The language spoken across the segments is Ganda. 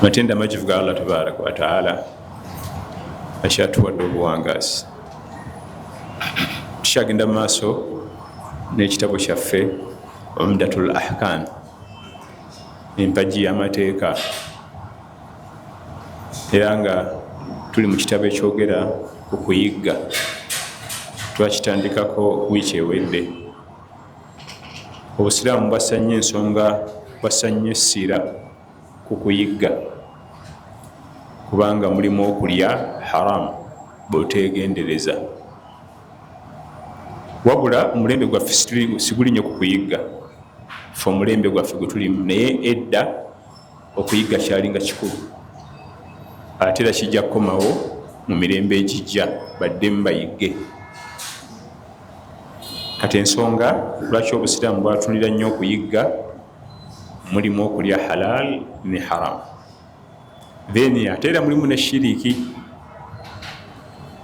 Matenda amajivu ga Allah tabaraka wataala akyatuwadde obuwangazi, tukyagenda mu maaso n'ekitabo kyaffe Umdatul Ahkam, empagi y'amateeka, era nga tuli mu kitabo ekyogera ku kuyigga. Twakitandikako wiiki ewedde. Obusiraamu bwassa nnyo ensonga, bwassa nnyo essira ku kuyigga, kubanga mulimu okulya haramu bweotegendereza. Wabula omulembe gwaffe siguli nnyo ku kuyigga, fe omulembe gwaffe gwe tulimu, naye edda okuyigga kyalinga kikulu, ate era kijja kukomawo mu mirembe egijja, baddemu bayigge. Kati ensonga lwaki obusiraamu bwatunira nnyo okuyigga, mulimu okulya halal ne haram, then ate era mulimu ne shiriki.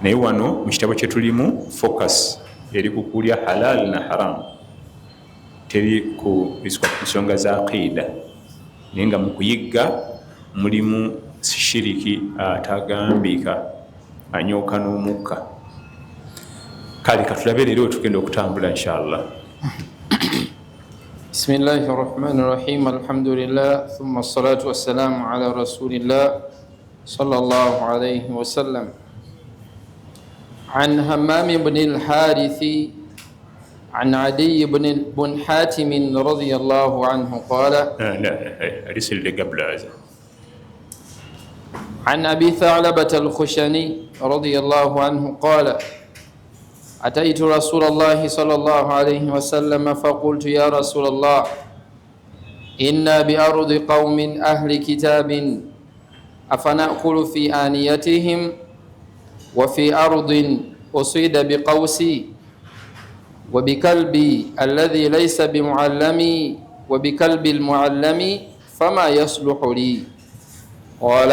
Naye wano mu kitabo kyetulimu focus eri ku kulya halal na haram, teri ku nsonga za aqida. Naye nga mu kuyigga mulimu shiriki atagambika, anyooka n'omukka. Kale katulabe leero wetugenda okutambula inshallah. بسم الله الرحمن الرحيم، الحمد لله، ثم الصلاة والسلام على رسول الله صلى الله عليه وسلم. عن همام بن الحارث عن عدي بن حاتم رضي الله عنه قال: لا، الحديث اللي قبل هذا. عن أبي ثعلبة الخشني رضي الله عنه قال: أتيت رسول الله صلى الله عليه وسلم فقلت: يا رسول الله، إنا بأرض قوم أهل كتاب، أفنأكل في آنيتهم؟ وفي أرض أصيد بقوسي وبكلبي الذي ليس بمعلم وبكلب المعلم، فما يصلح لي؟ قال: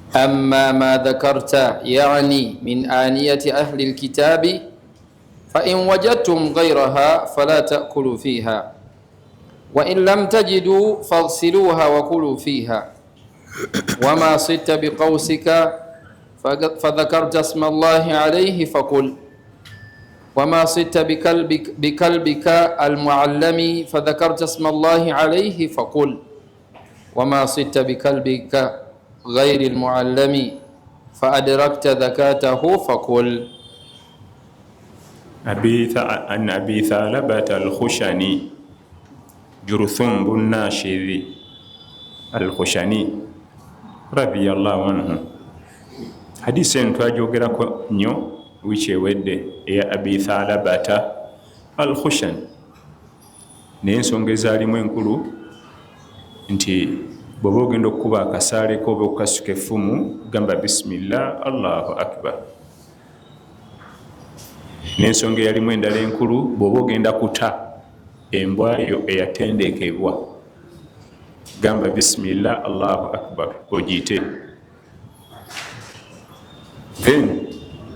أما ما ذكرت، يعني من آنية أهل الكتاب، فإن وجدتم غيرها فلا تأكلوا فيها، وإن لم تجدوا فاغسلوها وكلوا فيها. وما صدت بقوسك فذكرت اسم الله عليه فكل، وما صدت بكلبك المعلم فذكرت اسم الله عليه فكل، وما صدت بكلبك غير المعلم فأدركت ذكاته فكل. عن أبي ثعلبة الخشني، جرثوم بن ناشذ الخشني رضي الله عنه. Hadisi eno twajogerako nnyo wiiki ewedde, eya Abi Thalabata al Khushani, naye ensonga ezaalimu enkulu nti bw'oba ogenda okukuba akasaaleko oba okukasuka effumu, gamba bismillah, Allahu akbar. N'ensonga eyalimu endala enkulu, bw'oba ogenda kuta embwa yo eyatendekebwa, gamba bismillah, Allahu akbar, ogiyite. Then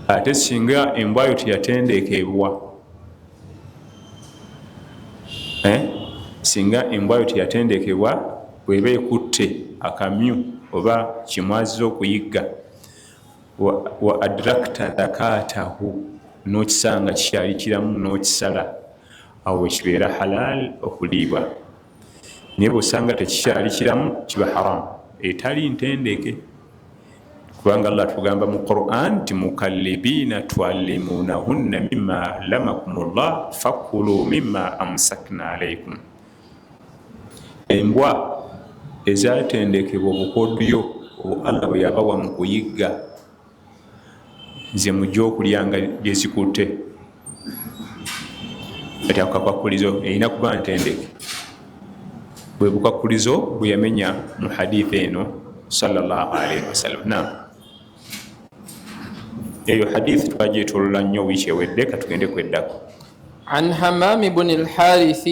ate singa embwa yo teyatendekebwa, eh? Singa embwa yo teyatendekebwa, bweba ekutte akamyu oba kimwaziza okuyigga, wa adrakta dhakatahu, n'okisanga kikyali kiramu n'okisala, awo wekibeera halal okuliibwa. Naye bwosanga tekikyali kiramu, kiba haram etali ntendeke, kubanga Allah tugamba mu Quran ti mukallibina tuallimunahunna mimma allamakum llah fakulu mimma amsakna alaikum. Embwa ezatendekebwa obukodyo obu Allah bwe yabawa mu kuyigga, nze mujja okulyanga byezikutte. Kati ako kakwakulizo, erina kuba ntendeke, bwe bukwakulizo bwe yamenya mu haditha eno sallallahu alaihi wasallam. Nam, eyo hadithi twagyetolola nnyo wiiki ewedde, katugende kweddako. عن همام بن الحارث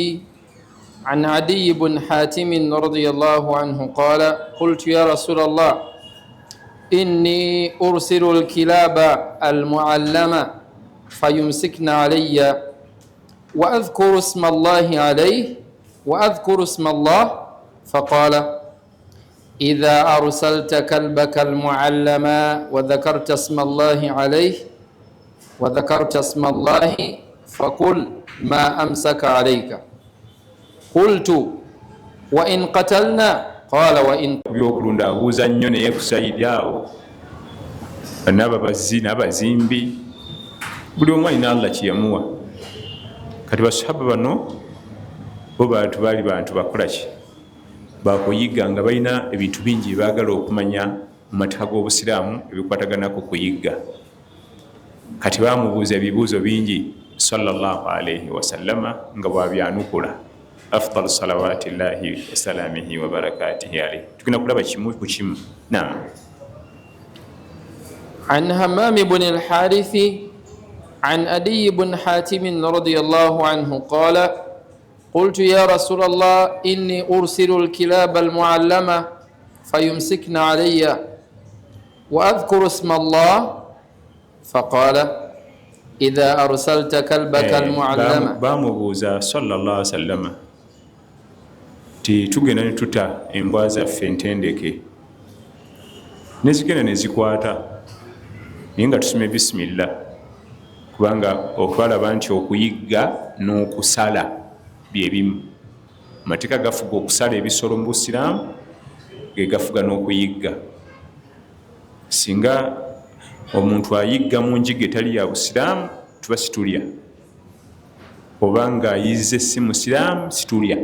عن عدي بن حاتم رضي الله عنه قال: قلت: يا رسول الله، إني أرسل الكلاب المعلمة فيمسكن علي، وأذكر اسم الله عليه، وأذكر اسم الله. فقال: Idha arsalta kalbaka almuallama wa dhakarta isma Allahi alayhi wa dhakarta isma Allahi fakul ma amsaka alayka. Qultu wa in qatalna qala wa in. Byokulunda abuuza nnyo naye kusayidi awo n'ababazi n'abazimbi buli omu alina Allah kyeyamuwa. Kati basahaba bano bo bantu baali bantu bakolaki bakuyiga nga balina ebintu bingi byebaagala okumanya mu mateeka g'obusiraamu ebikwatagana ku kuyigga. Kati bamubuuza ebibuuzo bingi sallallahu alaihi wasallama nga bwabyanukula afdal salawati llahi wasalamihi wabarakatihi alaihi. Tugenda kulaba kimu ku kimu. Naam. An Hammam bni Alharithi an Adiy bni Hatimin radiyallahu anhu qala qultu ya Rasul Allah inni ursilu alkilaba almuallama fayumsikna alayya wa adhkuru isma Allah faqala idha arsalta kalbaka almuallama. Bamubuuza sallallahu alaihi wasallama ti tugenda ne tuta embwa zaffe entendeke nezigenda nezikwata naye nga tusome bisimillah, kubanga okwalaba nti okuyigga n'okusala byebimu. Amateeka gafuga okusala ebisolo mu busiraamu ge gafuga n'okuyigga. Singa omuntu ayigga mu njiga etali ya busiraamu tuba situlya, oba nga ayize si musiraamu situlya,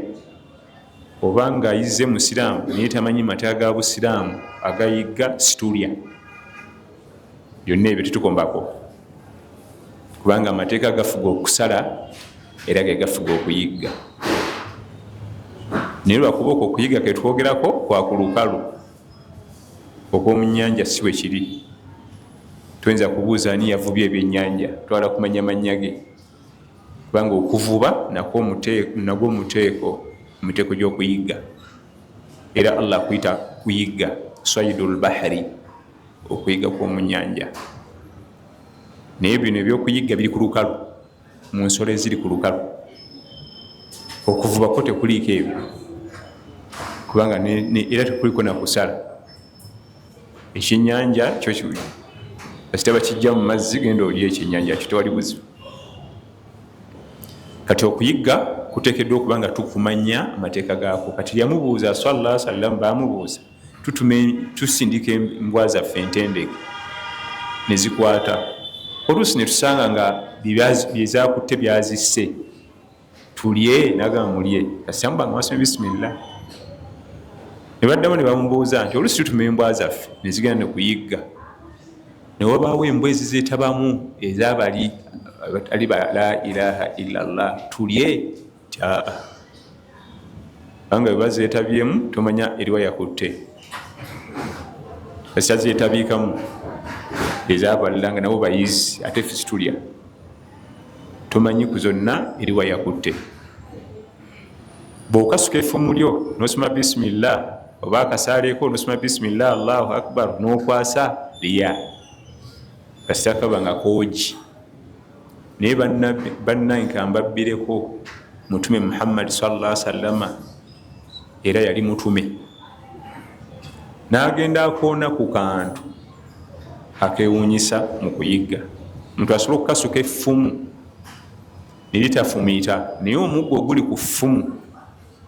oba nga ayize musiraamu naye tamanyi mateeka ga busiraamu agayigga situlya. Byonna ebyo tetukombako kubanga amateeka gafuga okusala era ge gafuga okuyigga. Naye lwakuba okwo okuyiga ketwogerako kwa ku lukalu, okw'omu nnyanja si bwe kiri. Toyinza kubuuza ani yavubye ebyennyanja, twala kumanya mannya ge, kubanga okuvuba nakwo nagwo muteeko, muteeko gy'okuyigga. Era Allah akuyita kuyigga saidul bahari, okuyiga kw'omu nnyanja. Naye bino ebyokuyigga biri ku lukalu, mu nsolo eziri ku lukalu. Okuvubako tekuliiko ebyo, kubanga era tekuliko nakusala. Ekyennyanja kyo kasita bakijja mu mazzi genda olye ekyennyanja kyo, tewali buzibu. Kati okuyigga kuteekeddwa okuba nga tukumanya amateeka gaako. Kati yamubuuza sallallahu alaihi wasallam, bamubuuza tusindika embwa zaffe entendeke nezikwata, oluusi netusanga nga byezakutte byazisse, tulye? Nagamba mulye kasita muba nga mwasomye bisimillah. Ne baddamu ne bamubuuza nti oluusi tutuma embwa zaffe nezigenda nekuyigga, newabaawo embwa ezizeetabamu ezabali abatali ba la ilaha illallah, tulye? Ti aa, kubanga bwe bazeetabyemu tomanya eriwa yakutte. Kasita zeetabiikamu ezabalala nga nabo bayizi, ate ffe situlya, tomanyi ku zonna eriwa yakutte. Bw'okasuka effumu lyo n'osoma bisimillah, oba akasaaleeko n'osoma bisimillah allahu akbar n'okwasa, lya kasita kaba nga koogi. Naye bannange kambabbireko, mutume Muhammadi sallallahu alaihi wasallama era yali mutume, n'agenda akoona ku kantu akewuunyisa mu kuyigga. Omuntu asobola okukasuka effumu ne litafumiita, naye omuggo oguli ku ffumu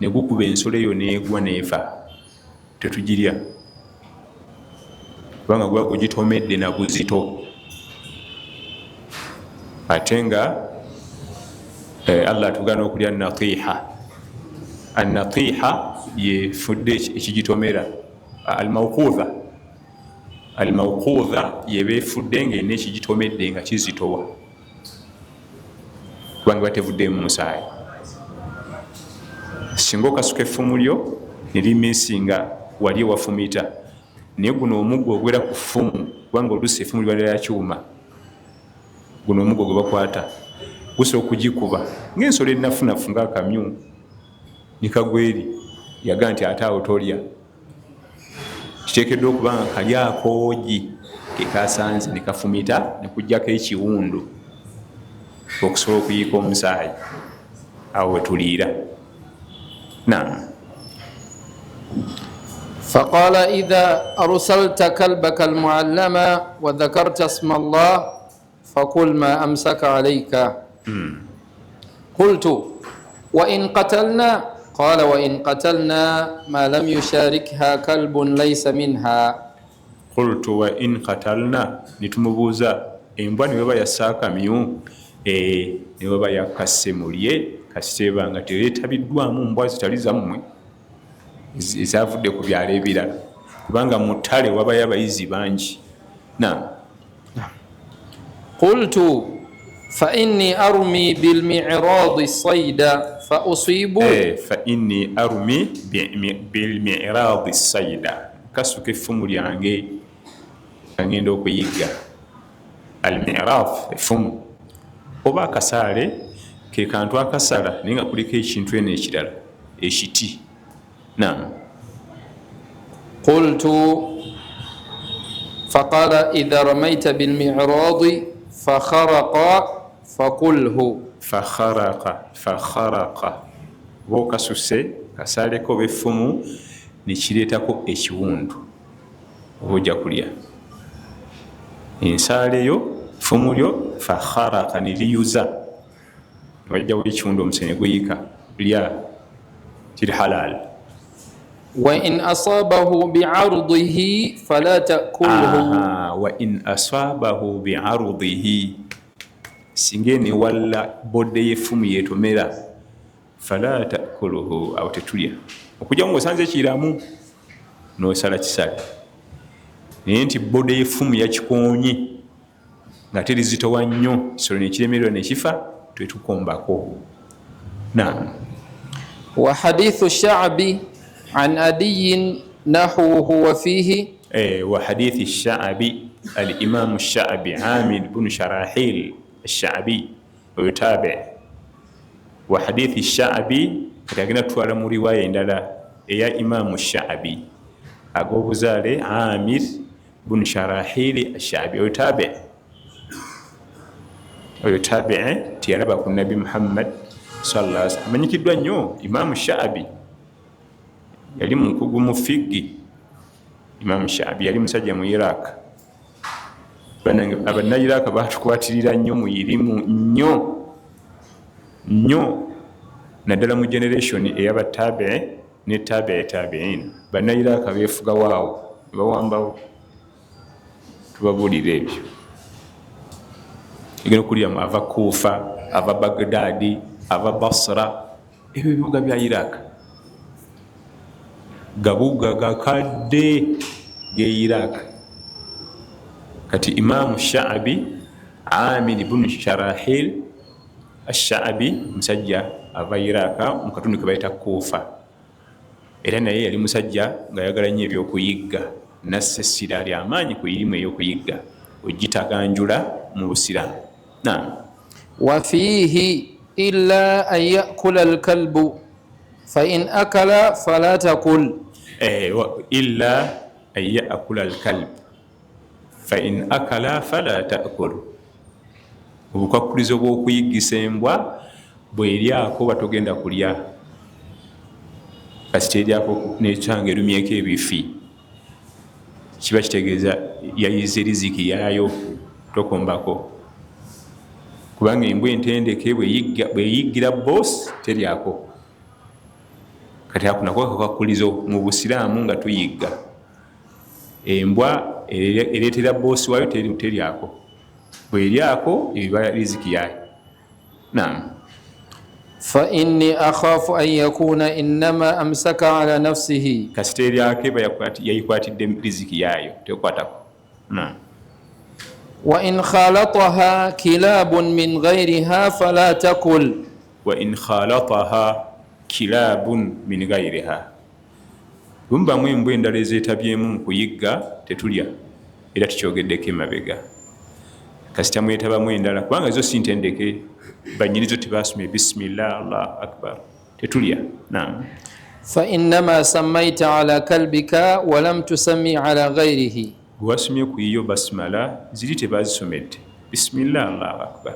ne gukuba ensolo eyo n'egwa n'efa, tetugirya kubanga guba gugitomedde na buzito. Ate nga Allah atugaana okulya natiha. Anatiha yefudde ekigitomera. Almawqudha, almawqudha yeba efudde nga erina ekigitomedde nga kizitowa, kubanga batevuddemu musaayi. Singa okasuka effumu lyo ne limisinga wali ewafumita, naye guno omuggo ogwera ku ffumu, kubanga oluusi effumu liba lya kyuma, guno omuggo gwe bakwata gusobola okugikuba ng'ensolo ennafunafu ng'akamyu nikagweri yaga nti ate awo tolya. Kiteekeddwa okuba nga kali akoogi kekasanze ne kafumita ne kujjako ekiwundu okusobola okuyiika omusaayi, awo wetuliira. Naam. فقال إذا أرسلت كلبك المعلم وذكرت اسم الله فكل ما أمسك عليك. قلت وإن قتلنا؟ قال وإن قتلنا ما لم يشاركها كلب ليس منها. Qultu wa in qatalna, nitumubuuza embwa neweba yasaaka myu, neweba yakase mulye, kasiteeba nga tereetabiddwamu mbwa zitali zammwe ezavudde ku byalo ebirala, kubanga mu ttale wabayo abayizi bangi. Nam. Qultu fainni armi bilmiradi saida fausibu. Fainni armi bilmiradi saida, kasuka effumu lyange nga ngenda okuyigga. Almirad effumu oba akasaale, ke kantu akasala naye nga kuliko ekintu eno ekirala ekiti. Nam. Qultu faqala idha ramaita bilmiradi fakharaqa fakulhu. Fakharaqa, fakharaqa, oba okasuse kasaaleko oba effumu nekireetako ekiwundu, oba ojja kulya ensaaleyo ffumu lyo. Fakharaqa, neriyuza wajjawo ekiwundu, omusene guyika, lya, kiri halal. Wain asabahu biardihi fala takulhu. Wain asabahu biardihi, singa enewalla bodde y'effumu yetomera, fala takuluhu, awo tetulya, okujjamu ngaosanze ekiramu nosala kisale, naye nti bodde y'effumu yakikonye nga terizitowa nnyo, kisolo nekiremererwa nekifa, tetukombako. Nam. Wa hadithu shaabi an adiyin nahuhu wafihi. Wa hadithi shaabi, alimamu Shaabi Amir bunu Sharahil Shaabi, oyo tabi. Wa hadithi Shaabi, kati agenda tutwala mu riwaya endala eya Imamu Shaabi, ag'obuzaale Amir bunu Sharahili Ashaabi, oyo tabi. Oyo tabii, teyalaba ku Nabi Muhammad sallallahu alaihi wasallam. Amanyikiddwa nnyo Imamu Shaabi, yali mukugu mu figi. Imamu Shaabi yali musajja mu Iraq. Abannairaq batukwatirira nnyo mu irimu nnyo nnyo, naddala mu generation eyabatabii ne tabii tabiin. Bannairaq beefugawaawo nebawambawo. Tubabuulira ebyo, egenda okuliramu ava Kuufa, ava Bagdaadi, ava Basra, ebyo ebibuga bya Iraq, gabuga gakadde ge Iraq. Kati Imamu Shaabi Amir bunu Sharahil Ashaabi musajja ava Iraka mu katundu kebayita Kuufa, era naye yali musajja nga ayagala nnyo ebyokuyigga, nassa essira lyamaanyi ku irimu ey'okuyigga ogitaganjula mu Busiraamu. Nam. Wafiihi illa an yakula alkalbu fain akala fala takul. Illa an yakula alkalb fain akala fala takul. Obukwakulizo bw'okuyigisa embwa, bweryako batogenda kulya, kasita eryako nekyanga erumyeko ebifi, kiba kitegeeza yayize riziki yaayo, tokombako, kubanga embwa entendeke bweyiggira boss teryako. Kati ako nako kakwakulizo mu Busiraamu nga tuyigga embwa ereetera boss waayo, teryako, bweryako ebiba riziki yaayo. Nam. Fainni akhafu an yakuna innama amsaka ala nafsihi. Kasita eryako eba yayikwatidde riziki yaayo, tekwatako. Nam. Wain khalataha kilabun min ghairiha fala takul. Wain khalataha kilabun min ghairiha, bwemubamu embwa endala ezetabyemu mu kuyigga, tetulya, era tukyogeddeko emabega. Kasita mwetabamu endala, kubanga zo si ntendeke, banyinizo tebasomye bisimillah Allah akbar, tetulya. Nam. Fainama sammaita ala kalbika walam tusami ala ghairihi. Gwewasomye ku yiyo basmala, ziri tebazisomedde bisimillah Allahu akbar.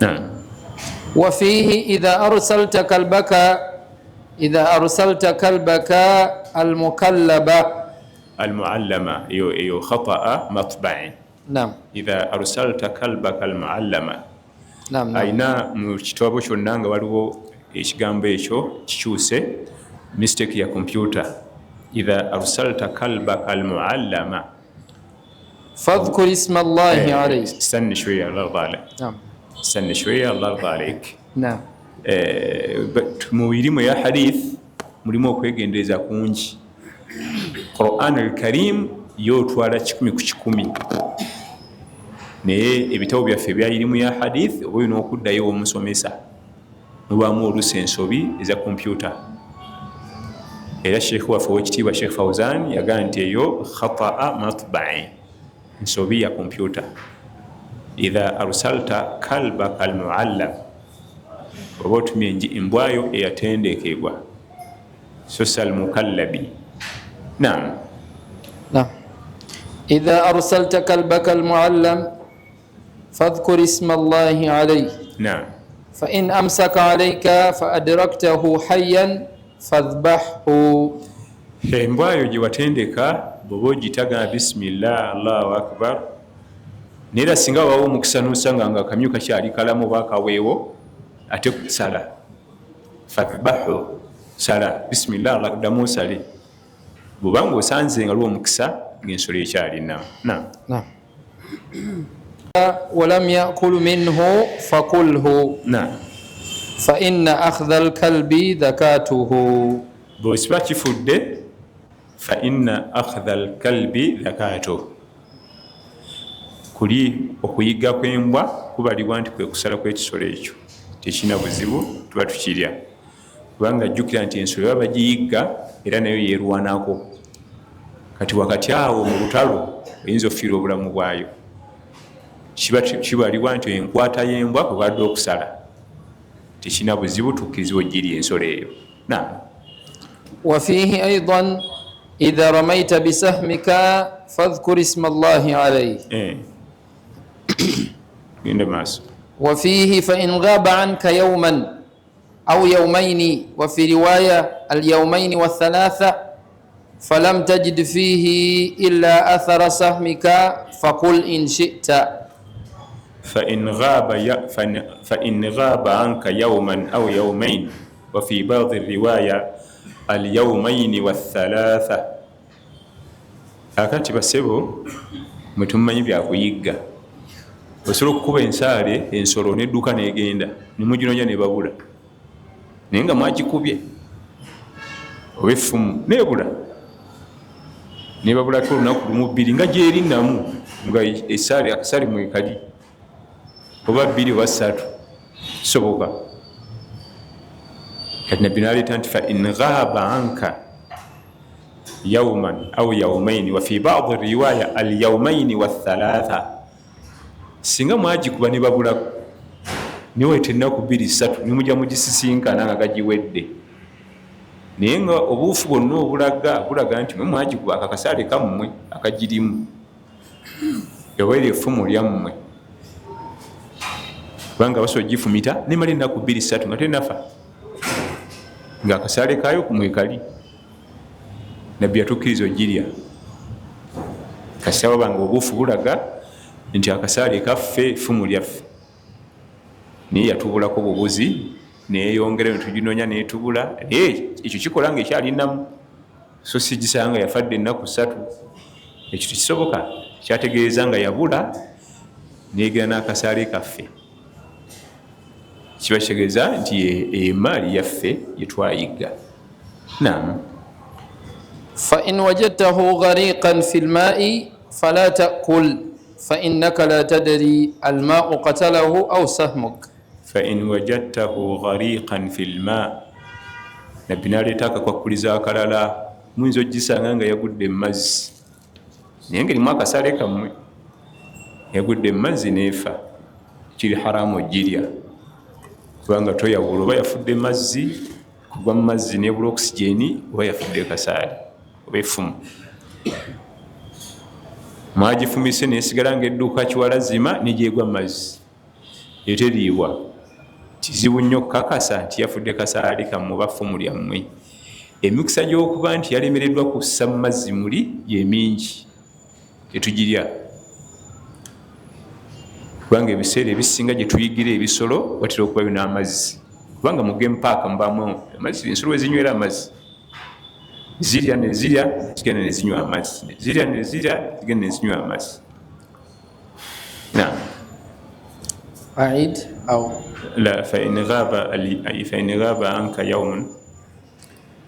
Nam. Wafihi idha arsalta kalbaka Idha arsalta kalbaka almukallaba almuallama, eyo khataa matbai. Idha arsalta kalbaka almuallama. Ayina mu kitabo kyonna nga waliwo ekigambo ekyo kikyuse, mistake ya kompyuta. Idha arsalta kalbaka almuallama fadhkur isma llahi alayhi. Istanni shwiya, Allah yarda alayk. Istanni shwiya, Allah yarda alayk. Mu irimu ya hadith mulimu okwegendereza kungi. Quran al-Karim yotwala 100 ku 100, naye ebitabo byaffe ebya irimu ya hadith oba olina okuddayo omusomesa, mubaamu oluusi ensobi eza kompyuta. Era sheekh waffe owekitiibwa Sheekh Fauzan yagamba nti eyo khataa matbai, nsobi ya kompyuta. Idha arsalta kalbaka almuallam, oba otumye embwayo eyatendekebwa, so si almukallabi. Naam. Naam. Idha arsalta kalbaka almuallam fadhkur isma llahi alayhi. Naam. Fa in amsaka alayka fa adraktahu hayyan fadhbahhu. Embwayo gye watendeka bw'oba ogitaga bismillah Allahu akbar, naye era singa wabawo omukisa n'osanga nga akamyu kakyali kalamu oba akaweewo, ate sala fadhbahhu, sala bismillah Allah, ddamu osale bw'obanga osanze nga lwo omukisa ng'ensolo ekyali. Naam. Naam. Walam yakul minhu fakulhu. Naam. Fa inna akhdha alkalbi dhakatuhu. Bw'osiba kifudde, fa inna akhdha alkalbi dhakatuhu, kuli okuyiga kw'embwa kubalibwa nti kwe kusala kw'ekisolo ekyo, tekirina buzibu, tuba tukirya. Kubanga jjukira nti ensolo baba bagiyigga era nayo yeerwanako, kati wakati awo mu lutalo oyinza okufiirwa obulamu bwayo. Kibalibwa nti enkwata y'embwa kwebadde okusala, tekirina buzibu, tukkirizibwa ogirya ensolo eyo. Naam. Wa fihi aidan idha ramaita bisahmika fadhkur isma llahi alayhi. Genda maaso. Wa fihi fa in ghaba anka yawman aw yawmaini, wa fi riwaya alyawmaini wathalatha falam tajid fihi illa athara sahmika faqul in shi'ta. Fa in ghaba anka yawman aw yawmain, wa fi ba'd riwaya alyawmaini wathalatha. Akati basebo mwe tumumanyi byakuyigga, osobola okukuba ensaale ensolo nedduka negenda nemuginonya nebabula, naye nga mwagikubye oba effumu nebula, nebabulako olunaku lumu bbiri nga gyeri namu nga esaale akasaale mwekali oba bbiri oba ssatu, kisoboka. Kati Nabbi naleeta nti fa in ghaba anka yawman aw yawmaini, wa fi ba'd riwaya alyawmaini wathalatha, singa mwagikuba ne babulako niweeta ennaku bbiri ssatu nemujja mugisisinkana nga gagiwedde, naye nga obuufu bwonna obulaga bulaga nti mwe mwagikuba akakasaale kammwe akagirimu oba eryo effumu lyammwe, kubanga basobola ogifumita nemala ennaku bbiri ssatu nga tenafa nga akasaale kaayo mwekali. Nabbi yatukkiriza ogirya kasita wabanga obuufu bulaga nti akasaale kaffe effumu lyaffe, naye yatubulako bubuzi neyongera netuginonya netubula, naye ekyo kikola nga ekyalinamu, so sigisanga yafadde ennaku ssatu, ekyo tekisoboka. Kyategeeza nga yabula negera n'akasaale kaffe, kiba kitegeeza nti emaali yaffe yetwayigga. Naam. Fa in wajadtahu ghariqan fi lmai fala takul fa innaka la tadri almau qatalahu aw sahmuk. Fa in wajadtahu ghariqan fi lma, Nabbi naleeta akakwakuliza akalala, muyinza ogisanga nga yagudde mumazzi, naye nga erimu akasaale kammwe, yagudde mumazzi neefa, kiri haramu ogirya kubanga toyawula oba yafudde mazzi kugwa mu mazzi nebula oxygen oba yafudde kasaale oba effumu. Mwagifumise nesigala nga edduka kiwalazima negyegwa mu mazzi, eteriibwa. Kizibu nnyo okukakasa nti yafudde kasaali kammwe oba ffumu lyammwe. Emikisa gy'okuba nti yalemereddwa kussa mu mazzi muli gyemingi, tetugirya, kubanga ebiseera ebisinga gye tuyigira ebisolo watera okubayo n'amazzi, kubanga mu game park mubaamu amazzi, ensolo wezinywera amazzi, zirya ne zirya, zigenda ne zinywa amazzi, zirya ne zirya, zigenda ne zinywa amazzi. Naam. أعيد أو لا، فإن غاب عنك يوم.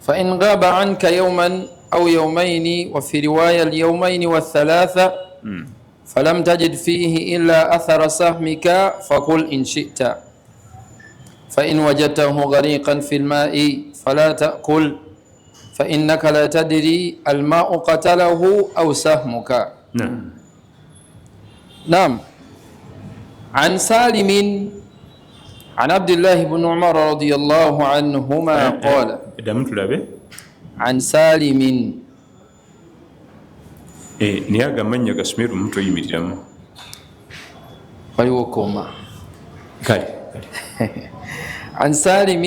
فإن غاب عنك يوما أو يومين، وفي رواية اليومين والثلاثة، فلم تجد فيه إلا أثر سهمك فكل إن شئت، فإن وجدته غريقا في الماء فلا تأكل، فإنك لا تدري الماء قتله أو سهمك. نعم. نعم. عن سالم عن عبد الله بن عمر رضي الله عنهما قال. Ddamu tulabe. عن سالم. Naye ago amannya gasome lumu, toyimiriramu. Waliwo koma. Kale kale. عن سالم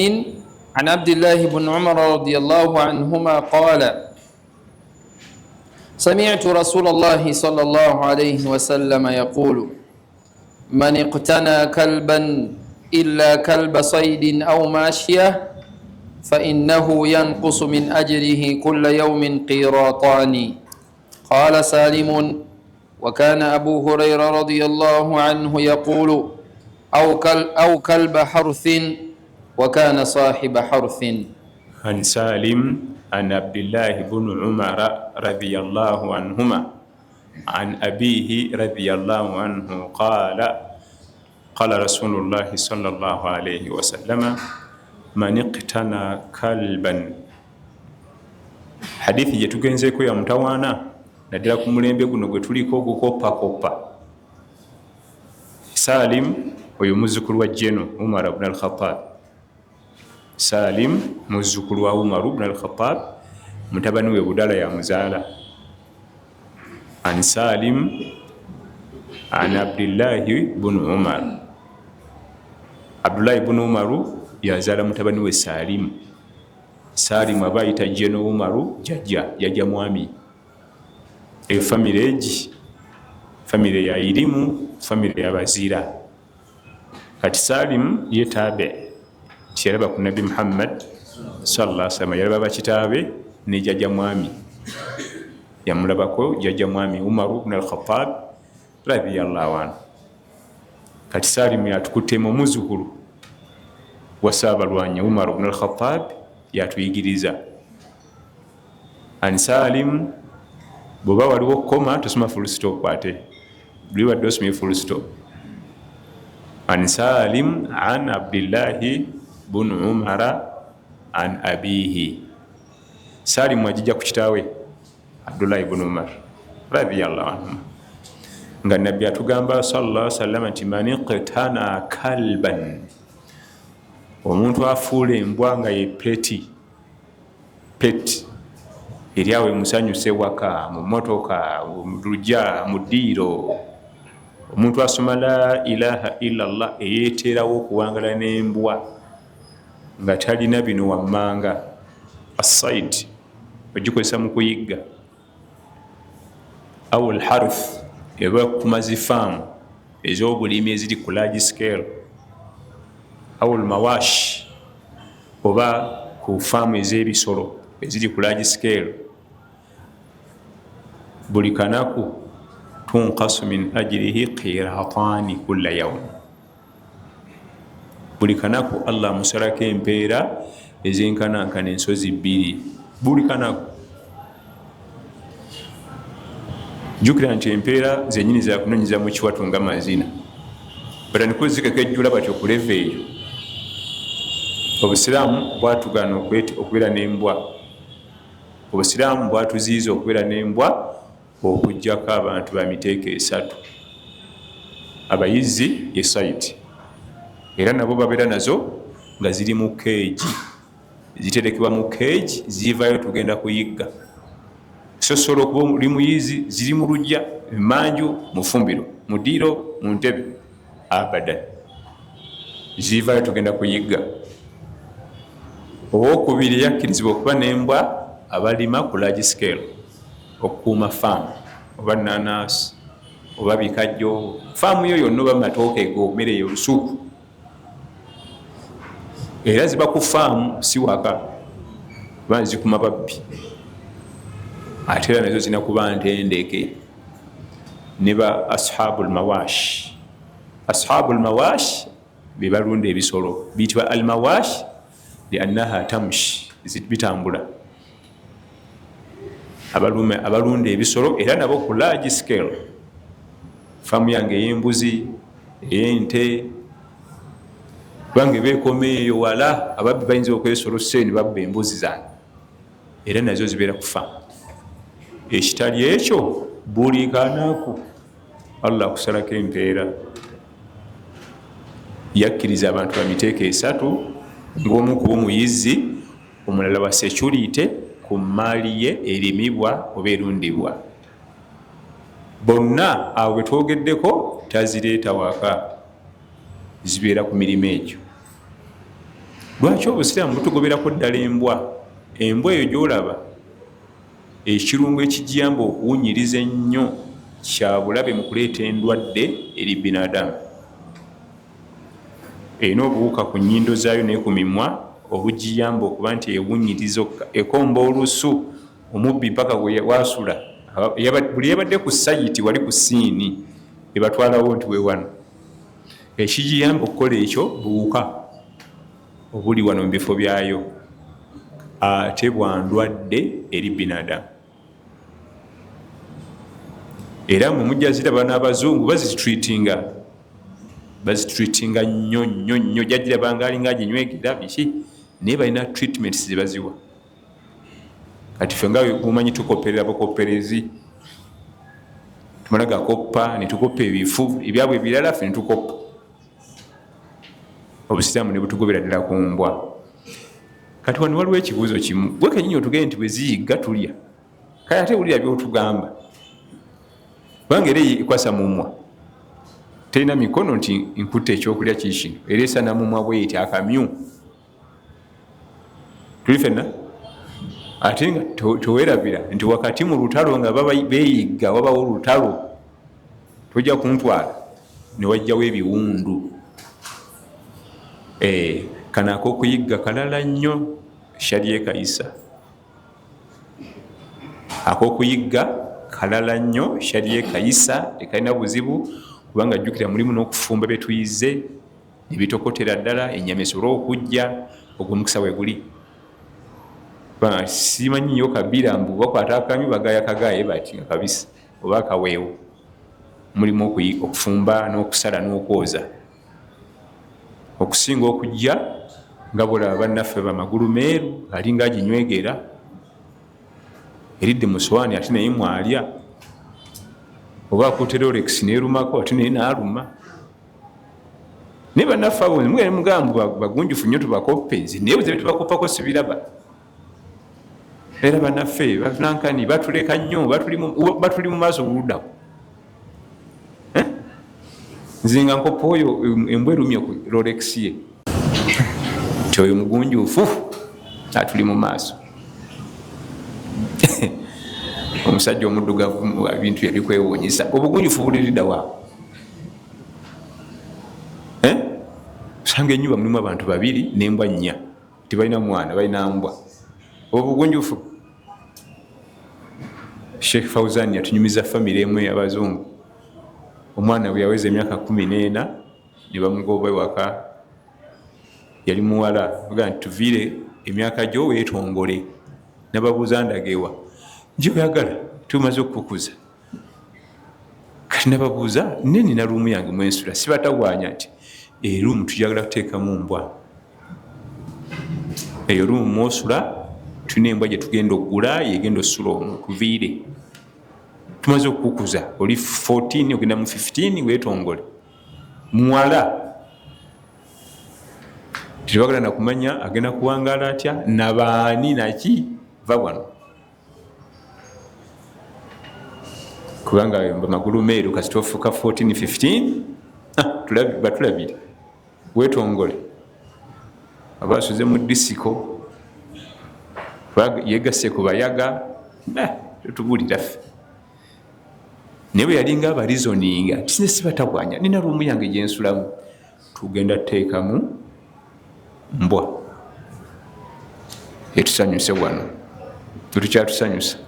عن عبد الله بن عمر رضي الله عنهما قال: سمعت رسول الله صلى الله عليه وسلم يقول: من اقتنى كلبا إلا كلب صيد أو ماشية فإنه ينقص من أجره كل يوم قيراطان. قال سالم: وكان أبو هريرة رضي الله عنه يقول: أو كلب حرث، وكان صاحب حرث. عن سالم عن عبد الله بن عمر رضي الله عنهما عن أبيه رضي الله عنه قال: قال رسول الله صلى الله عليه وسلم: من اقتنى كلبا. Hadithi gye tugenzeeko ya mutawaana, naddala ku mulembe guno gwe tuliko ogukoppakopa. Salim oyo muzzukulu wa jeno Umar bn al-Khatab. Salim muzzukulu wa Umar bn al-Khatab, mutabani we Budala yamuzaala. An Salim an Abdillahi bnu Umar. Abdullahi bnu Umaru yazaala mutabani we Salimu. Salimu aba ayita jeno Umaru jajja, jajja mwami. Eyo famire egi famire ya irimu, famire yabazira. Kati Salimu ye taabe tiyalaba ku Nabbi Muhammad sallallahu alaihi wasallam, yalaba bakitaabe ne jajja mwami, yamulabako jajja mwami Umaru bn al-Khattab radiyallahu anhu. Kati Salimu yatukuttemu omuzukulu wa Ssaabalwanyi Umaru bn al-Khattab, yatuyigiriza. An Salim, bw'oba waliwo koma tosoma full stop, ate luli wadde osomye full stop. An Salim an Abdillahi bun Umara an abihi. Salimu ajijja ku kitaawe Abdullahi bun Umar radiyallahu anhuma, nga Nabbi atugamba sallallahu alaihi wasallam nti man iqtana kalban, omuntu afuula embwa nga ye peti, pet eri awo emusanyuse waka, mu mmotoka, mu lujja, mu ddiiro. Omuntu asoma la ilaha illallah eyeeterawo okuwangala n'embwa nga talina bino wammanga: assaid, ogikozesa mu kuyigga, au alharth, eba kuma zifaamu ez'obulimi eziri ku large scale, au almawash, oba ku faamu ez'ebisolo eziri ku large scale. Buli kanaku tunkasu min ajrihi qiratani kulla yaum, buli kanaku Allah amusalako empeera ezenkanankana ensozi bbiri buli kanaku. Jjukira nti empeera zenyini zakunonyiza mu kiwatu nga mazina, batandika zikekejjula batyo ku level eyo. Obusiraamu bwatugaana okubeera n'embwa, obusiraamu bwatuziyiza okubeera n'embwa okuggyako abantu ba miteeko esatu. Abayizi ye site, era nabo babeera nazo nga ziri mu keegi, ziterekebwa mu keegi, zivayo tugenda kuyigga. Sosola okuba oli muyizi, ziri mu lujja, emanju, mu fumbiro, mu ddiiro, mu ntebe, abadan. Zivayo tugenda kuyigga. Owokubiri yakkirizibwa okuba nembwa abalima ku large scale, okukuuma faamu oba nanasi oba bikajjo, faamu yo yonna, oba matooke go, mmere yolusuku, era ziba ku faamu, si waka, kuba zikuma babbi. Ate era nazo zirina kuba ntendeke ne ba ashabu lmawash. Ashabu lmawash bebalunda ebisolo, biyitibwa almawash liannaha tamshi, bitambula. Abalunda ebisolo era nabo ku large scale, faamu yange ey'embuzi, ey'ente, kubanga ebeekoma eyo wala, ababbi bayinza okwesolosa ne babba embuzi zange, era nazo zibeera ku faamu. Ekitali ekyo, buli kanaku Allah akusalako empeera. Yakkiriza abantu bamiteeko esatu, ngaomu kuba omuyizi, omulala wa security ku maali ye erimibwa oba erundibwa. Bonna abo betwogeddeko tazireeta waka, zibeera ku mirimu egyo. Lwaki obusiraamu butugoberako ddala embwa? Embwa eyo gyolaba, ekirungo ekigiyamba okuwunyiriza ennyo kyabulabe mu kuleeta endwadde eri binadamu. Erina obuwuka ku nnyindo zaayo naye ku mimwa obugiyamba okuba nti ewunyiriza, ekomba olusu omubbi mpaka wasula. Buli yabadde ku site wali ku scene, ebatwalawo nti wewano. Ekigiyamba okukola ekyo buwuka obuli wano mu bifo byayo, ate bwandwadde eri binadamu. Era mwe mujja ziraba n'abazungu bazitreatinga nnyo nnyo nnyo. Jagirabanga alinga aginywegera biki, naye balina treatments zebaziwa. Kati ffe nga mumanyi tukoperera bukoperezi, tumala gakoppa netukoppa ebifu ebyabwe ebirala, ffe netukoppa. Obusiraamu ne butugobera ddala ku mbwa. Kati wano waliwo ekibuuzo kimu. Gwe kenyini otugende nti bwe ziyigga tulya, kale ate wulira byotugamba, kubanga era ekwasa mumwa, terina mikono nti nkutta ekyokulya kikino, era esana mumwa bweti akamyu. Tuli fenna, ate nga tewerabira nti wakati mu lutalo nga beyigga wabawo olutalo, tojja kuntwala newajjawo ebiwundu. Kano akokuyigga kalala nnyo, shali ekayisa. Akokuyigga kalala nnyo, shali ekayisa, tekalina buzibu, kubanga jjukira mulimu n'okufumba byetuyize nebitokotera ddala, enyama esobole okujja. Ogwo omukisa weguli. Simanyi nnyo kabira mbu bakwata akamyu bagaya kagaye bati nga kabisi oba akaweewo. Mulimu okufumba n'okusala n'okwoza, okusinga okujja nga bolaba bannaffe bamagulu meeru, alinga aginywegera, eridde mu sowaani ate naye mwalya, oba akutte Rolex nerumako ate naye naaluma. Naye bannaffe abo mugenda mugamba bagunjufu nnyo, tubakoppe. Nze naye buze tubakoppako sibiraba. Era bannaffe banankani batuleka nnyo, batuli mu maaso oluddawo. Nze nga nkoppa oyo embwa erumye ku Rolex ye, nti oyo mugunjufu atuli mu maaso. Omusajja omuddugavu ebintu yabikwewuunyisa. Obugunjufu buliriddawa? Osanga enyumba mulimu abantu babiri nembwa nnya, tebalina mwana, balina mbwa. Obugunjufu. Sheikh Fauzan yatunyumiza famire emu ey'abazungu, omwana bwe yaweza emyaka 14 ne bamugoba ewaka. Yali muwala ga nti tuviire emyaka gyo weetongole. Nababuuza, "Ndagewa gyoyagala? Tumaze okukukuza." Kati nababuuza, "Nenina room yange mwensula, sibatawanya nti eroom tujagala kuteekamu mbwa. Eyo room mwosula tulina embwa gyetugenda okugula, yegenda osula omwo. Tuviire, tumaze okukukuza, oli 14 ogenda mu 15, wetongole." Muwala tebagala nakumanya agenda kuwangaala atya nabaani naki, va wano, kubanga magulu meeru. Kasita ofuuka 14 15, batulabire. Wetongole aba asuze mu disiko, yegasse ku bayaga, totubulira ffe. Naye bwe yalinga abarizoninga nti sibatabwanya, nina ruumu yange gyensulamu, tugenda tuteekamu mbwa etusanyuse wano, tetukyatusanyusa.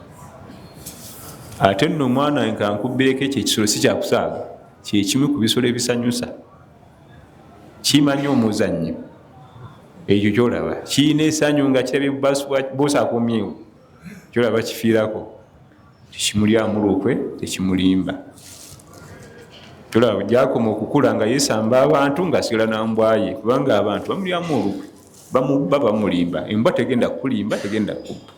Ate nno omwana nka nkubbireko, ekyo ekisolo si kyakusaaga, kyekimu ku bisolo ebisanyusa, kimanyi omuzannyo. Ekyo kyolaba kiina esanyu nga kirabye bosi akomyewo, kyolaba kifiirako, tekimulyamu lukwe, tekimulimba. Kyolaba gyakoma okukula nga yesamba abantu, ngaasigala nambwaye, kubanga abantu bamulyamu olukwe, bamubba, bamulimba. Embwa tegenda kukulimba, tegenda kukubba.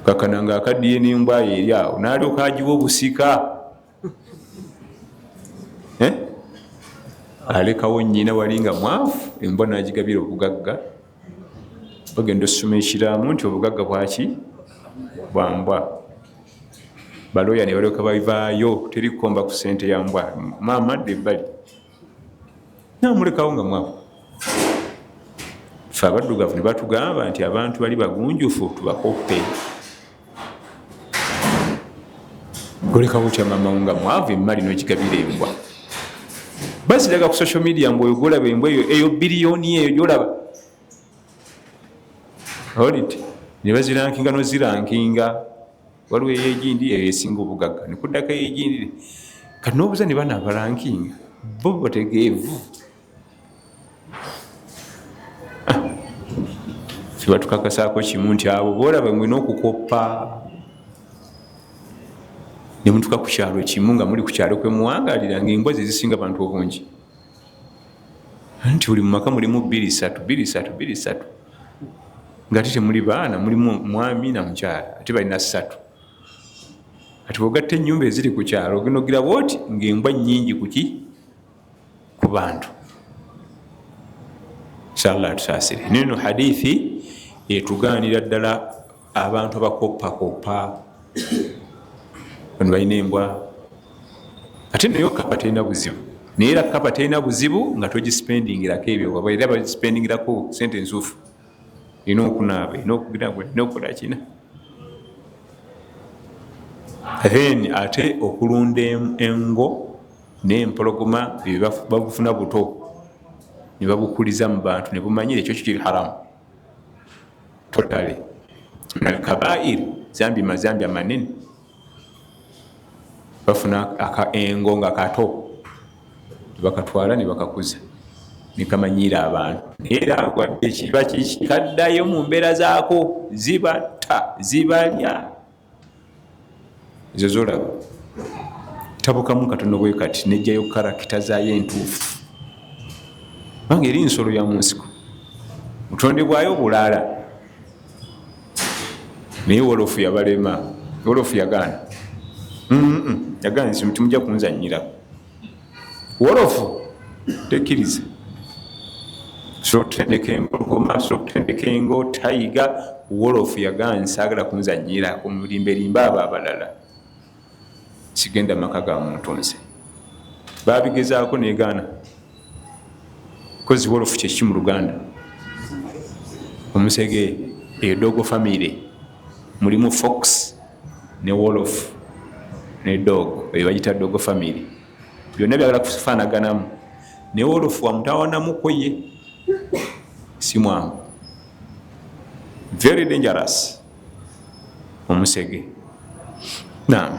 Kakana nga akaddiye nembwaye eri awo, nalyoka agiwa obusika, alekawo nyina wali nga mwavu, embwa nagigabira obugagga. Bagenda osoma ekiramu nti obugagga bwaki? Bwambwa. Baloya ne balyoka bavaayo, teri kukomba ku sente ya mbwa, maama adda ebbali, namulekawo nga mwavu. Fe abaddugavu ne batugamba nti abantu bali bagunjufu, tubakoppe. Olekawo otya maama wo nga mwavu, emmali nogigabira embwa? Baziraga ku social media mbu oyo gwolaba embwa eyo, eyo biliyoni eyo gyolaba oliti, ne bazirankinga nozirankinga, waliwo eyegindi eyo esinga obugagga, nekuddako eyegindi. Kati nobuuza ne bana abarankinga bo bategeevu? Fe batukakasaako kimu nti abo boolaba mwina okukoppa, ne mutuka ku kyalo kimu nga muli ku kyalo kwe muwangalira, ngaembwa ze zisinga abantu obungi, nti buli mumaka mulimu 2 3 2 3 2 3, nga ate temuli baana, mulimu mwami na mukyala, ate balina 3. Ati bwogatta ennyumba eziri ku kyalo, ogenda ogira bwoti ngaembwa nnyingi kuki? Ku bantu. Inshallah tusaasire. Neno hadithi etugaanira ddala abantu abakoppakopa. Bano balina embwa, ate nayo kapa terina buzibu, naye era kapa terina buzibu nga togisipendingirako ebyo, waba era bagisipendingirako sente ensufu, erina okunaaba, erina okugira, erina okukola kina. Then ate okulunda engo n'empologoma, ebyo babufuna buto ne babukuliza mu bantu ne bumanyira, ekyo kiri haramu totally, alkabair, zambi, mazambi amanene. Bafuna aka engo nga kato, nebakatwala ne bakakuza nekamanyira abantu, naye era wadde kiba kaddayo mu mbeera zaako, zibatta, zibalya. Ezo zolaba tabukamu katono bwe kati, nejjayo karakita zaayo entuufu, kubanga eri nsolo ya mu nsiko, butonde bwayo bulala. Naye wolofu yabalema, wolofu yagaana, yagaana nti timujja kunzanyirako. Wolofu tekkiriza. Sobola okutendeka empologoma, sobola okutendeka engo, tayiga. Wolofu yagaana, saagala kunzanyirako, mulimberimba abo abalala, sigenda maka ga muntu nze. Babigezaako negaana, kozi wolofu kyeki mu Luganda? Omusege. Eyo dog family, mulimu fox ne wolofu ne dog, eyo bagita dog family. Byonna byagala kufaanaganamu, naye wolofu wamutawanamuko, ye si mwangu, very dangerous omusege. Naam.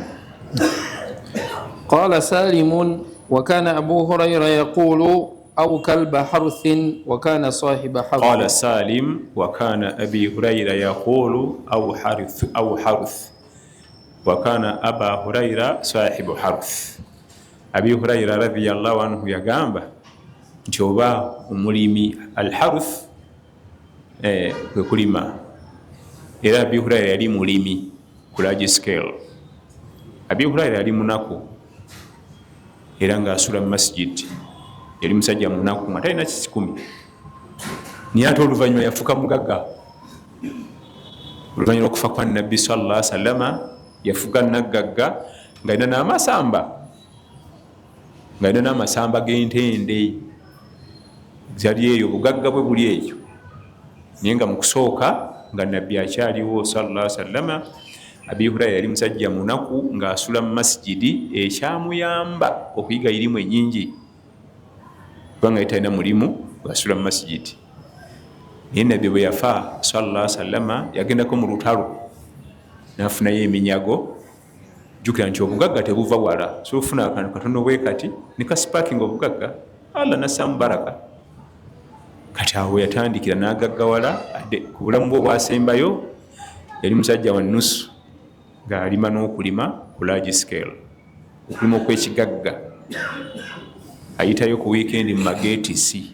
قال سالم: وكان أبو هريرة يقول: أو كلب حرث، وكان صاحب حرث. قال سالم: وكان أبي هريرة يقول: أو حرث، أو حرث، وكان أبا هريرة صاحب حرث. Abi Hurayra radiyallahu anhu yagamba nti oba omulimi. Alharuth kwe kulima, era Abi Hurayra yali mulimi ku large scale. Abi Hurayra yali munaku era ngaasula mu masjid, yali musajja munaku nga talina kikumi, naye ate oluvanyuma yafuuka mugagga. Oluvanyuma lwokufa kwa Nabbi salla sallama yafuuka naggagga nga alina n'amasamba. Nga alina n'amasamba g'entende zali eyo, obugagga bwe buli eyo. Naye nga mu kusooka nga Nabbi akyaliwo sallallahu sallama, Abi Hurayra yali musajja munaku ng'asula mu masijidi, ekyamuyamba okuyiga irimu enyingi, kubanga yali talina mulimu, ng'asula mu masijidi. Naye Nabbi bwe yafa sallallahu sallama, yagendako mu lutalo n'afunayo eminyago. Jjukira nti obugagga tebuva wala, so ofuna akantu katono bwe kati ne kasparkinga obugagga, Allah nassaamu baraka. Kati awo yatandikira n'agaggawala. Adde ku bulamu bwe obwasembayo yali musajja wa nusu, ng'alima n'okulima ku large scale, okulima okw'ekigagga. Ayitayo ku weekend mu mageetisi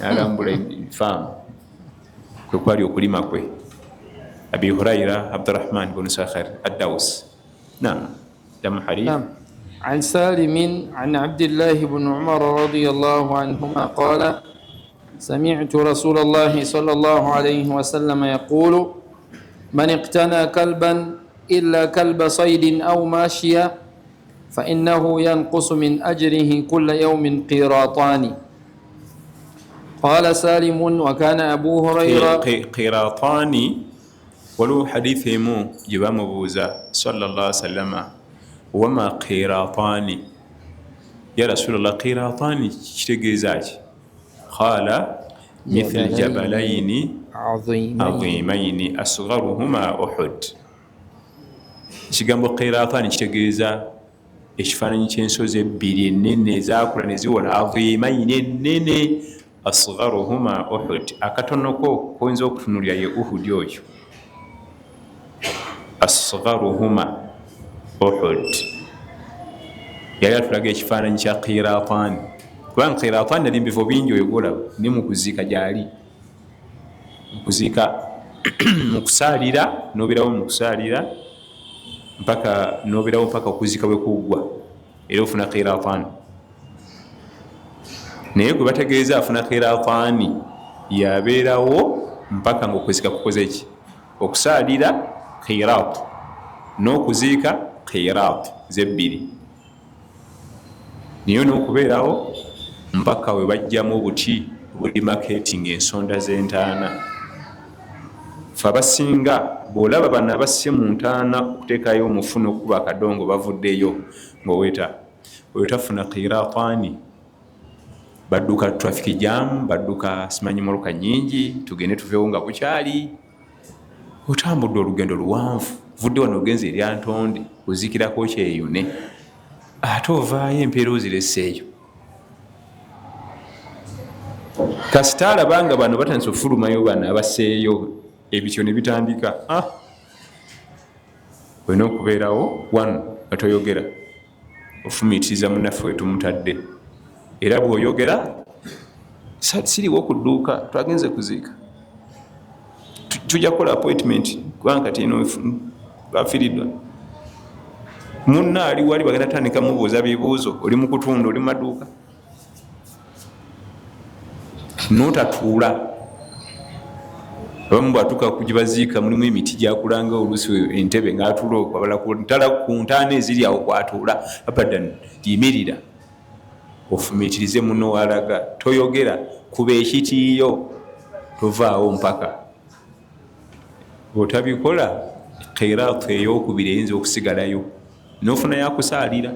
n'alambula faamu, kwe kwali okulima kwe. Abi Hurayra Abdurahman bunu Sakhar Addaus. Nam, damu hadith. نعم. عن سالم عن عبد الله بن عمر رضي الله عنهما قال: سمعت رسول الله صلى الله عليه وسلم يقول: من اقتنى كلبا إلا كلب صيد أو ماشية فإنه ينقص من أجره كل يوم قيراطان. قال سالم: وكان أبو هريرة Qiratani. Waliwo hadithi emu gye bamubuuza sallallahu sallama: "Wama qiratani ya Rasulallah? Qiratani kitegeeza ki?" Qala: "Mithl jabalaini عظيمين azimaini, asgaruhuma Uhud." Ekigambo qiratani kitegeeza ekifaananyi ky'ensozi ebbiri enene ezakula ne ziwola, azimaini, enene, asgaruhuma Uhud, akatonoko koyinza okutunulira ye Uhudi oyo. Asgaruhuma Uhud, yali atulaga ekifaananyi kya qiratani, kubanga qiratani nali mubifo bingi. Oyo gwolaba ne mukuziika gyali, mukuziika, mukusaalira, noberawo mukusaalira mpaka noberawo mpaka okuziika bwe kuggwa, era ofuna qiratani. Naye gwe bategeeza afuna qiratani yabeerawo mpaka nga okuziika kukoze ki? Okusaalira qirat n'okuziika qirat zebbiri, naye n'okubeerawo mpaka we bajjamu obuti obuli marketing ensonda z'entaana. Fe abasinga bw'olaba bano abasse mu ntaana okuteekayo omufu n'okukuba akadongo bavuddeyo ng'oweta oyo tafuna qiratani. Badduka traffic jam, badduka simanyi mmotoka nyingi, tugende tuveewo nga bukyali. Otambudde olugendo luwanvu, vudde wano ogenze eryantonde ozikirako Kyeyune, ate ovaayo empeera ozireseeyo. Kasita alaba nga bano batandise ofulumayo, bano abaseeyo ebityo ne bitandika, ah! Olina okubeerawo one nga toyogera, ofumiitiriza munnaffe wetumutadde. Era bw'oyogera, siriwo ku dduuka, twagenze kuziika, tujja kukola appointment, kubanga kati eno bafiiriddwa munna ali wali, bagenda tandika mubuuza bibuuzo. Oli mu kutunda, oli mu maduuka, notatuula. Abamu bwatuuka kugibaziika mulimu emiti gyakulanga oluusi entebe ngaatuula okwo, abalala ku ntaana eziri awo kwatuula. Abadan, yimirira ofumiitirize muno walaga, toyogera, kuba ekitiiyo, tovaawo mpaka otabikola. Qiraatu eyokubiri eyinza okusigalayo nofuna yakusaalira.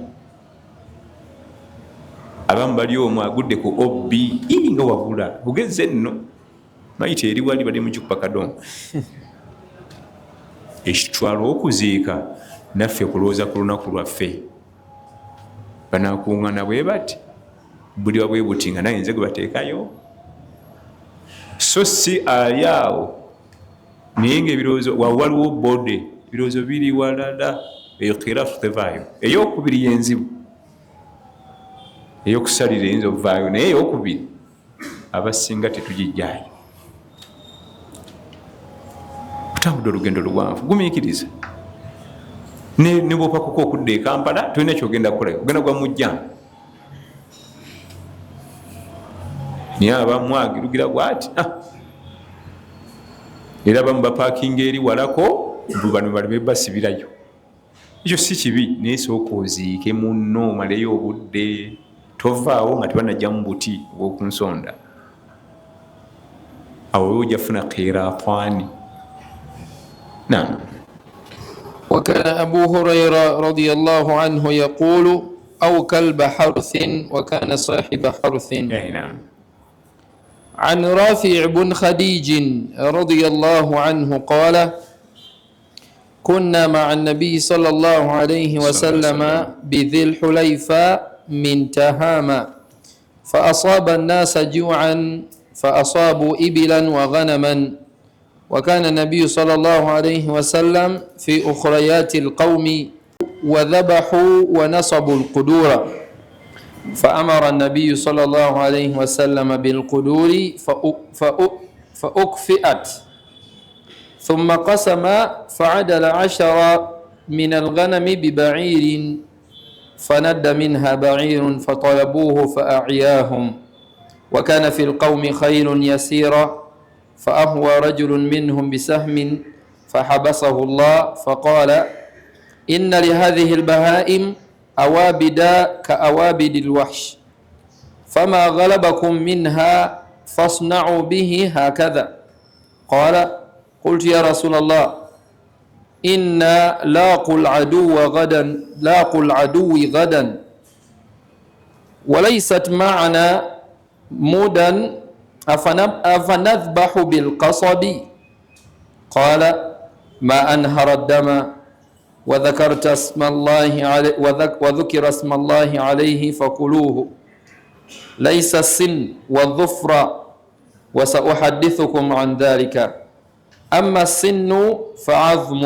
Abamu bali omwo agudde ku ob nga wabula ogezze nno mayiti eri wali bali mugikuba kadongo. Ekitwala okuziika naffe kulowooza ku lunaku lwaffe, banakuŋŋana bwe bati, buliba bwe buti, nga naye nze gwe bateekayo, so si ali awo. Naye nga ebirowoozo waliwo bode, ebirowoozo biri walala. Eyo qiraatu tevaayo. Eyokubiri yenzibu, eyokusalira eyinza okuvaayo, naye eyokubiri abasinga tetugijjaayo. Otambudde olugendo luwanvu, gumiikiriza. Ne bwopakuka okudda e Kampala, tolina kyogenda kukolayo, ogenda gwa mujjamu. Naye abamu agirugira bwati, ah! Era abamu bapakinga eri walako, bano baleme basibirayo. Ekyo si kibi, naye sooka oziike munno, omaleyo obudde. Tovaawo nga tebanajjamu buti obwokunsonda. Awo ojja funa qiratani. Naam. وكان أبو هريرة رضي الله عنه يقول أو كلب حرث وكان صاحب حرث. نعم. عن رافع بن خديج رضي الله عنه قال كنا مع النبي صلى الله عليه وسلم بذي الحليفة من تهامة فأصاب الناس جوعا فأصابوا إبلا وغنما، وكان النبي صلى الله عليه وسلم في أخريات القوم وذبحوا ونصبوا القدور، فأمر النبي صلى الله عليه وسلم بالقدور فأكفئت، ثم قسم فعدل 10 من الغنم ببعير، فند منها بعير فطلبوه فأعياهم، وكان في القوم خيل يسيرة، فأهوى رجل منهم بسهم فحبسه الله فقال إن لهذه البهائم أوابد كأوابد الوحش، فما غلبكم منها فاصنعوا به هكذا. قال قلت يا رسول الله إنا لاقوا العدو غدا وليست معنا مدى أفنذبح بالقصب؟ قال ما أنهر الدم وذكر اسم الله عليه فكلوه، ليس السن والظفر وسأحدثكم عن ذلك، أما السن فعظم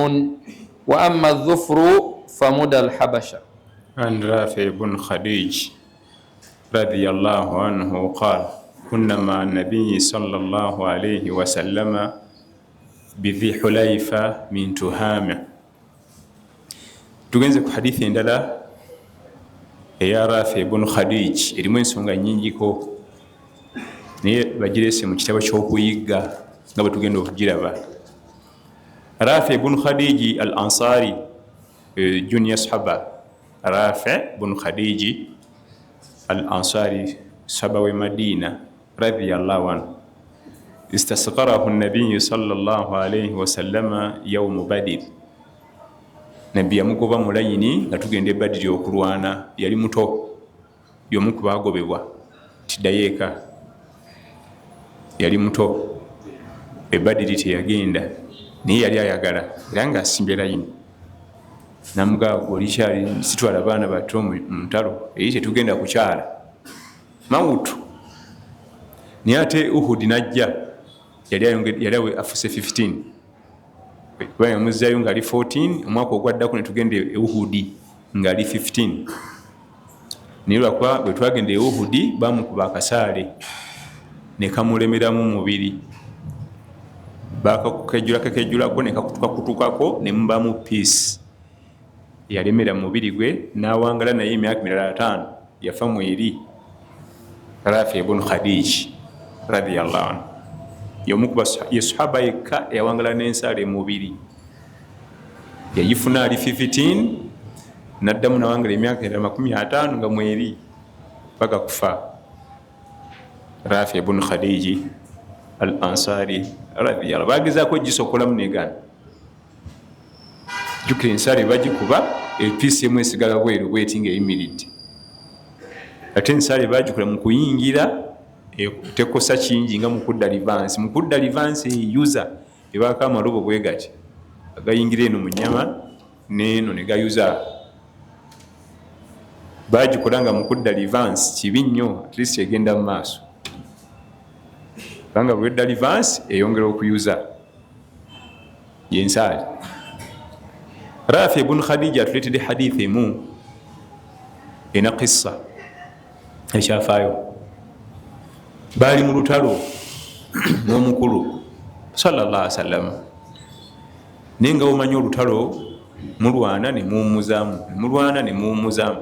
وأما الظفر فمدى الحبشة. عن رافع بن خديج رضي الله عنه قال كنا مع النبي صلى الله عليه وسلم بذي حليفة من تهامة. Tugenze ku hadithi endala eya Rafi ibn Khadij, erimu ensonga nnyingiko, naye bagirese mu kitabo ky'okuyigga nga bwe tugenda okugiraba. Rafi ibn Khadij al-Ansari, junior sahaba. Rafi ibn Khadij al-Ansari, sahaba we Madina radhiyallahu anhu. Istasqarahu an-nabiy sallallahu alayhi wa sallama yawm Badr. Nabbi yamugoba mu layini nga tugenda e Badiri okulwana, yali muto, y'omu ku baagobebwa tiddayo eka, yali muto. E Badiri teyagenda, naye yali ayagala era ng'asimbye layini. Namugamba olikyali sitwala baana bato mu ntalo, eri tetugenda kukyala mawutu. Naye ate Uhudi n'ajja, yali afuse 15, kuba yamuzzayo ng'ali 14, omwaka ogwaddako ne tugenda e Uhudi ng'ali 15. Naye lwakuba bwe twagenda e Uhudi bamukuba akasaale ne kamulemeramu mubiri, bakakejjulako ne kakutukakutukako ne mubamu peace. Yalemera mu mubiri gwe n'awangala naye emyaka mirala 5, yafa mweri. Rafi ibn Khadij radhiyallahu anhu y'omu ku sahaba yekka eyawangala n'ensaale mubiri. Yayifuna ali 15, n'addamu n'awangala emyaka endala 50 nga mweri paka kufa. Rafi ibn Khadij al-Ansari radhiyallahu, bagezaako gisokolamu negaana. Jjukira ensaale bagikuba epiisi emu esigala bweru bweti ng'eyimiridde, ate ensaale bagikola mu kuyingira tekosa kingi nga mukudda livansi. Mukudda livansi eyuza ebaako amalobo bwe gati agayingira eno mu nnyama n'eno ne gayuza. Bagikola nga mukudda livansi kibi nnyo, at least egenda mu maaso, kubanga bwedda livansi eyongera okuyuza yensaale. Rafi ibn Khadija atuleetedde hadithi emu ena qissa ekyafaayo. Baali mu lutalo n'omukulu sallallahu alaihi wasallam, naye nga omanyi olutalo mulwana ne muwummuzaamu, mulwana ne muwummuzaamu.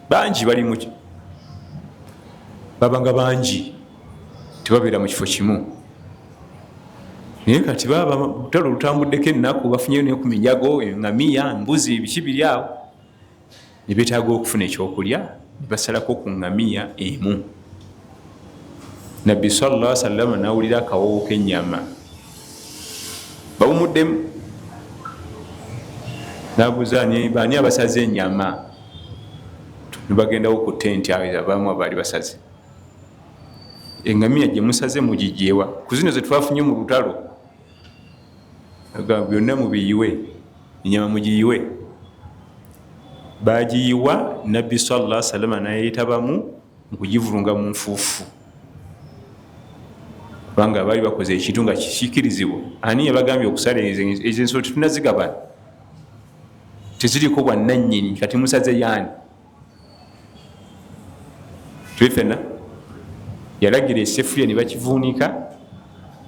Bangi bali mu babanga bangi tebabeera mu kifo kimu, naye kati baba lutalo lutambuddeko ennaku, bafunyeyo ne ku minyago, eŋŋamiya, mbuzi, biki biri awo, ne beetaaga okufuna ekyokulya. Nebasalako ku ŋŋamiya emu. Nabbi sallallahu sallama nawulira akawoowo k'ennyama, bawumuddemu, nabuuza, "Baani abasaze ennyama?" Nebagendawo ku tenti, abamu abaali basaze eŋŋamiya. "Gye musaze mugijewa?" "Ku zino zetwafunye mu lutalo." "Byonna mubiyiwe, enyama mugiyiwe." Bagiyiwa. Nabbi sallallahu salama nayetabamu mukugivulunga mu nfuufu, kubanga baali bakoze ekintu nga kikirizibwa. "Ani yabagambye okusala ezo ensolo? Tetunazigabana, teziriko bwannannyini. Kati musaze yaani?" Tuli fenna. Yalagira esefuya ne bakivuunika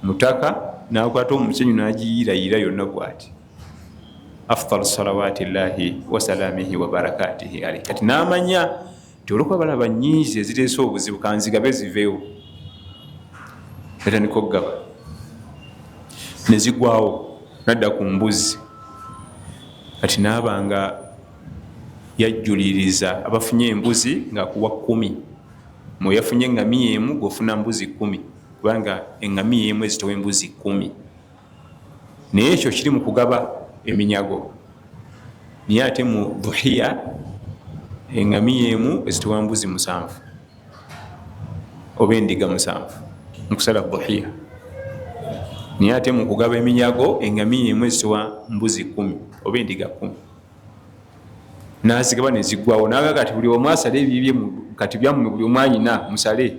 mutaka, nakwata omusenyu nagiyirayira yonna bwati. Afdal salawati llahi wasalamihi wabarakatihi alaihi. Kati namanya nti olwokuba balaba nyingi ezireese obuzibu, kanzigabe ziveewo. Natandika okugaba, nezigwawo, nadda ku mbuzi. Kati naabanga yajjuliriza abafunye embuzi ngaakuwa 10. Mweyafunye eŋŋamiya emu, gweofuna mbuzi 10, kubanga eŋŋamiya emu ezitowa embuzi 10. Naye ekyo kiri mu kugaba eminyago, naye ate mu dhuhiya eŋŋamiya emu ezitowa mbuzi 7 oba endiga 7 mukusala dhuhiya, naye ate mu kugaba eminyago eŋŋamiya emu ezitowa mbuzi 10 oba endiga 10. Nazigaba nezigwawo. Naga kati buli omu asale ebibye. Kati byammwe, buli omu ayina, musale,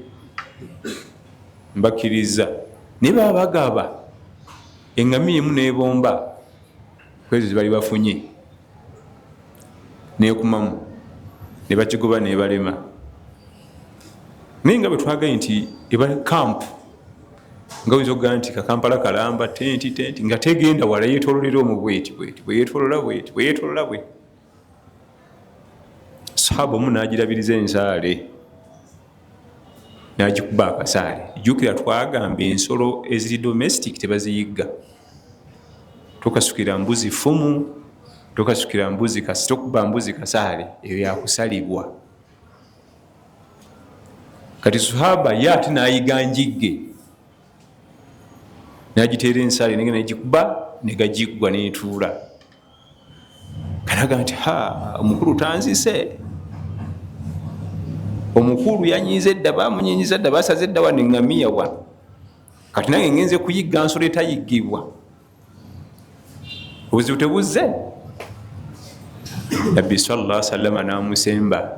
mbakkiriza. Naye baba bagaba, eŋŋamiya emu nebomba kwezo zebali bafunye, nekumamu, nebakigoba, nebalema. Naye nga bwetwagaye nti eba camp, nga oyinza okugamba nti kakampala kalamba, tenti tenti nga tegenda wala, yetololera omu bweti bweti, bweyetolola bweti, bweyetolola bwe. Sahaba omu nagirabiriza ensaale, nagikuba akasaale. Jjukira twagamba ensolo eziri domestic tebaziyigga. Tokasukira mbuzi fumu, tokasukira mbuzi kasi, tokuba mbuzi kasaale, eyo yakusalibwa. Kati sahaba ye ate nayiga njigge, nagiteera ensaale, negenda negikuba, negagiggwa, netuula. Kanaga nti, "Ha, omukulu tanzise, omukulu yanyiiza edda, bamunyinyiza dda, basaze edda wano eŋŋamiya wano. Kati nange ngenze kuyigga nsolo etayiggibwa, obuzibu tebuzze." Nabbi sallallahu sallama namusemba,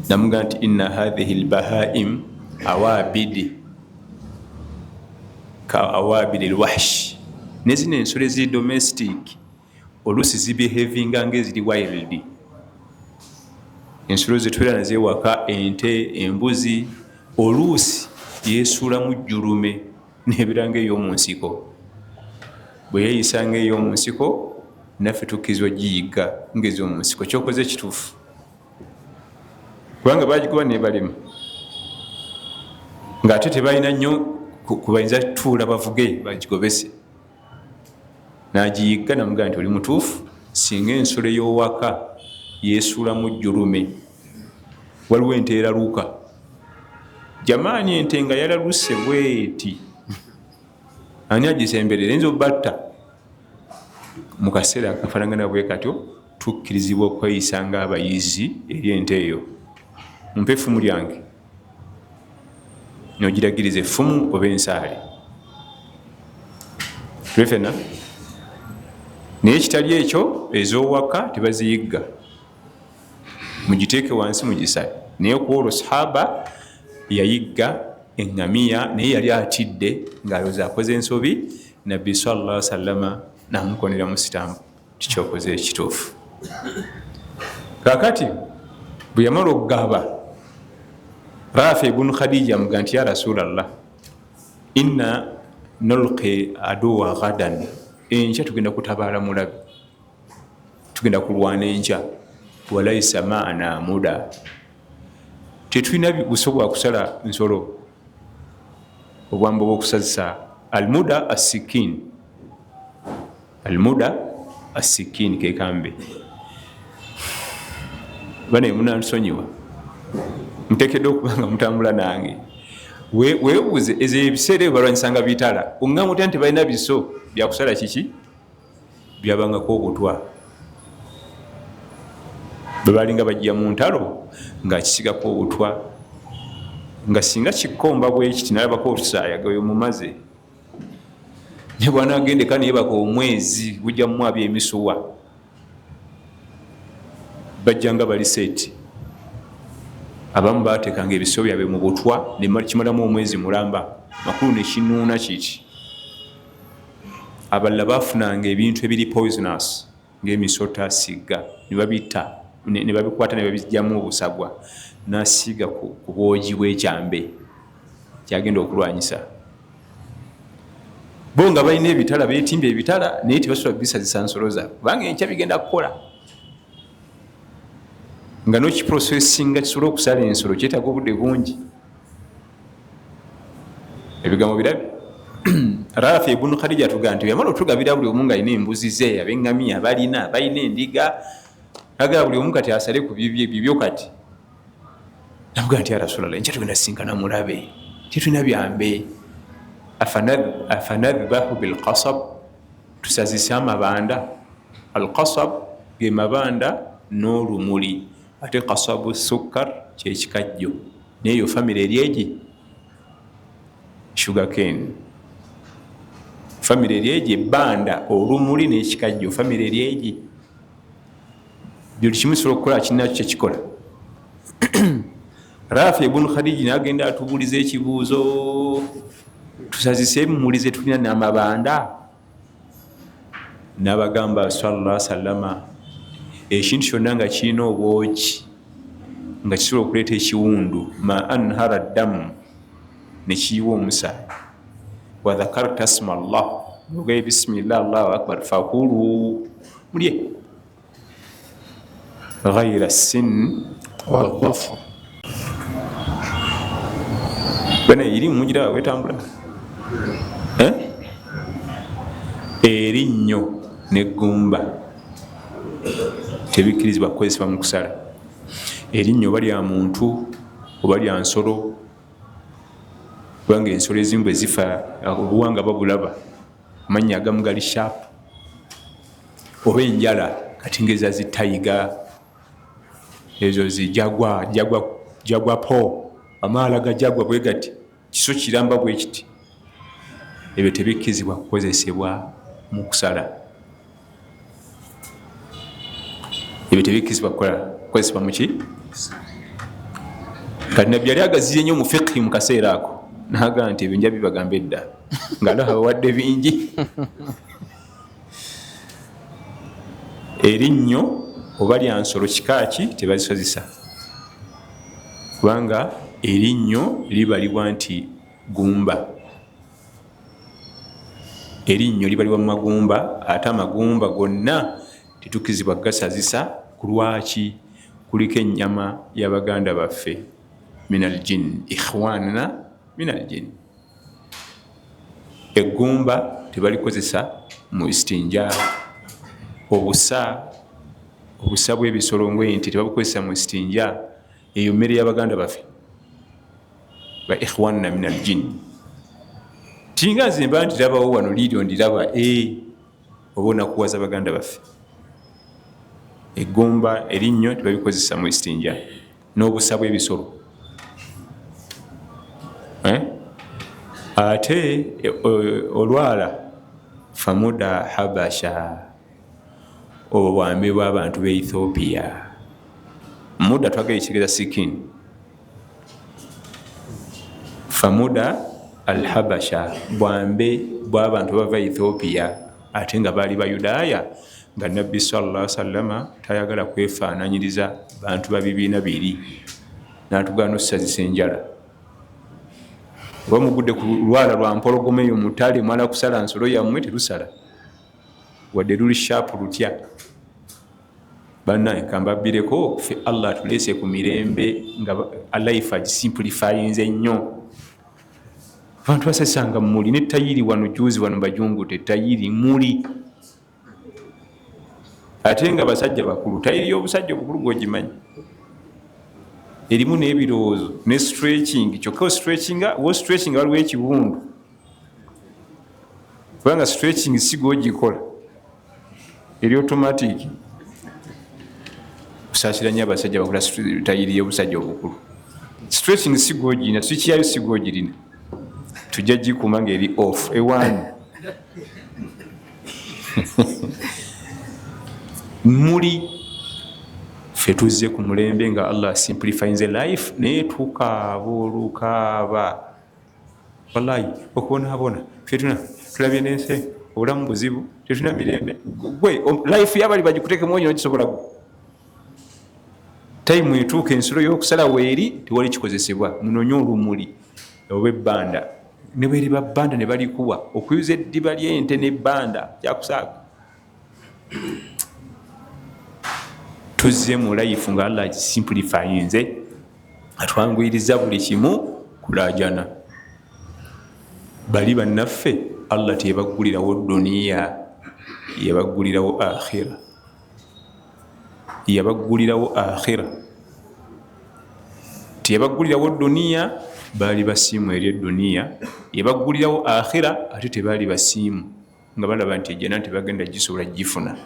namugaa nti, "Inna hathihi lbahaim awabidi ka awabidi lwahsh." Nezino ensolo eziri domestic oluusi zibehavinga nga eziri wild. Ensolo zetwera nazo ewaka, ente, embuzi, oluusi yesuulamu jjulume nebeera nga ey'omunsiko. Bwe yeeyisa nga ey'omunsiko, naffe tukkirizibwa giyigga nga ez'omunsiko. Kyokoze kituufu, kubanga bagikuba nebalema, ng'ate tebalina nnyo kubayinza tuula bavuge bagigobese. Nagiyigga, namugaa nti, "Oli mutuufu. Singa ensolo ey'owaka yesuulamu jjulume." Waliwo ente eraluka, jamaani, ente nga yalaluse bweti, ani agisemberera? Eyinza obatta. Mu kaseera akafanagana bwe katyo, tukkirizibwa okweyisa nga abayizi eri ente eyo. "Mpa effumu lyange," nogiragiriza effumu oba ensaale. Tuli fenna. Naye ekitali ekyo, ez'owaka tebaziyigga, mugiteeke wansi, mugisale. Naye ku olwo sahaba yayigga eŋŋamiya, naye yali atidde ng'alowooza akoze ensobi. Nabbi sallallahu sallama namukonera mu sitampu, tikyokoze ekituufu. Kakati bwe yamala okugaba, Rafi ibunu Khadija amuga nti, "Ya Rasulallah, inna nulqi aduwa gadan, enkya tugenda kutabaala mulabe, tugenda kulwana enkya, walaisa maana muda, tetulina busobola kusala nsolo, obwambe bwokusazisa." Almuda asikin, almuda asikin kekambe. Bane munansonyiwa, muteekeddwa okuba nga mutambula nange. Weebuuze ezo ebiseera ebyo balwanyisanga bitala, oŋŋamba otya nti balina biso byakusala kiki byabangako obutwa? Bwe balinga bajja mu ntalo ng'akisigako obutwa, nga singa kikkomba bwekiti nalabako otusaaya gayo mumaze ne bwanagendeka neyebaka omwezi gujja mumwabya emisuwa, bajjanga bali seeti. Abamu bateekanga ebiso byabwe mu butwa nekimalamu omwezi mulamba, makulu nekinuuna kiki. Abalala bafunanga ebintu ebiri poisonous ng'emisota, sigga, ne babitta ne babikwata ne babijjamu obusagwa, nasiiga ku bwogi bw'ekyambe kyagenda okulwanyisa. Bo nga balina ebitala, beetimba ebitala, naye tebasobola bisazisa nsolo zaabwe kubanga enkya bigenda kukola. Nga nokiprosesinga kisobole okusala ensolo kyetaaga obudde bungi. Ebigambo birabi. Rafi ibunu Khadija atugamba nti yamala otugabira buli omu nga alina embuzi ze, ab'eŋŋamiya balina, balina endiga, agaba buli omu kati asale ku bibye bibyo. Kati namugaa nti ya Rasulallah, enkya tugenda sinkana mulabe, tetulina byambe, afanadhbahu bilqasab, tusazise amabanda? Alqasab ge mabanda n'olumuli, ate kasabu sukkar kyekikajjo, naye eyo famire eri egi sugar cane, famire eri egi ebbanda, olumuli n'ekikajjo famire eri egi. Buli kimu kisobola okukola kinakyo kyekikola. Rafi ibunu Khadiji nagenda atubuuliza ekibuuzo, tusazise emumuli zetulina n'amabanda? Nabagamba sallallahu sallama, ekintu kyonna nga kirina obwoki nga kisobola okuleeta ekiwundu, ma anhara ddamu, nekiyiwa omusaayi, wa dhakarta sma llah, ogaye bisimillah allahu akbar, fakulu, mulye, ghaira sin wadhafr. Bana eri mugiraba wetambula erinnyo neggumba tebikkirizibwa kukozesebwa mu kusala. Erinnyo oba lya muntu oba lya nsolo, kubanga ensolo ezimu bwe zifa obuwanga babulaba, amannya agamu gali sharp, oba enjala kati ngeza zitayiga ezo zijagwa jagwa jagwa po amaala gajagwa bwe gati, kiso kiramba bwe kiti, ebyo tebikkirizibwa kukozesebwa mu kusala. Ebyo tebikkirizibwa kukozesebwa muki. Kati Nabbi yali agaziye nnyo mu fiqhi mu kaseera ako, nagaa nti ebyo nja bibagamba edda nga Allah abawadde bingi. Erinnyo oba lya nsolo kikaaki tebazisazisa, kubanga erinnyo libalibwa nti gumba, erinnyo libalibwa mu magumba, ate amagumba gonna tetukkirizibwa kugasazisa. Ku lwaki? Kuliko ennyama y'abaganda baffe min aljin, ikhwanana min aljin. Eggumba tebalikozesa mu istinja, obusa obusa bw'ebisolo ng'ente tebabukozesa mu istinja, eyo mmere y'abaganda baffe ba ikhwanana min aljin. Tinga nze mba ndirabawo wano liiryo ndiraba oba onakuwaza baganda baffe. Eggumba, erinnyo tebabikozesa mu istinja n'obusa bw'ebisolo. Ate olwala famuda habasha, obwo bwambe bw'abantu b'e Ethiopia. Muda twagala ekitegeeza sikin. Famuda alhabasha bwambe bw'abantu bava Ethiopia, ate nga baali bayudaaya, nga Nabbi sallallahu sallama tayagala kwefaananyiriza bantu babibiina biri, natugaana okusazisa enjala. Oba mugudde ku lwala lwa mpologoma eyo mutale, mwala kusala nsolo yammwe, terusala wadde luli sharp lutya. Bannaye kambabbireko, ffe Allah atuleese ku mirembe nga life agisimplifyinze nnyo. Abantu basasanga muli ne tayiri wano juzi wano bajungute tayiri muli, ate nga basajja bakulu, tayiri y'obusajja obukulu gwogimanyi. Erimu n'ebirowoozo ne stretching, kyokka ostretchinga, wostretchinga waliwo ekiwundu, kubanga stretching si gwogikola, eri automatic. Kusaasira nnyo abasajja bakola tayiri y'obusajja obukulu. Stretching si gwogirina, switch yayo si gwogirina, tujja gikuuma ng'eri off ewaani. Muli ffe tuzze ku mulembe nga Allah simplifying life, naye tukaaba olukaaba, wallahi okubonaabona. Ffe tulabye n'ensi, obulamu buzibu, tetulina mirembe. Gwe life y'abali bagikuteekemu onyina ogisobola gwe. Tayimu etuuka ensulo y'okusala weeri, tewali kikozesebwa, munonye olumuli oba ebbanda, ne bweriba bbanda ne balikuwa okuyuza eddiba ly'ente n'ebbanda kyakusaaga. Tuzze mu life nga Allah simplifyinze, atwanguyiriza buli kimu kulaajana. Bali bannaffe Allah teyabaggulirawo duniya, yabaggulirawo akhira, yabaggulirawo akhira, teyabaggulirawo duniya. Baali basiimu eri eduniya, yabaggulirawo akhira, ate tebaali basiimu nga balaba nti ejjana nti bagenda gisobola gifuna.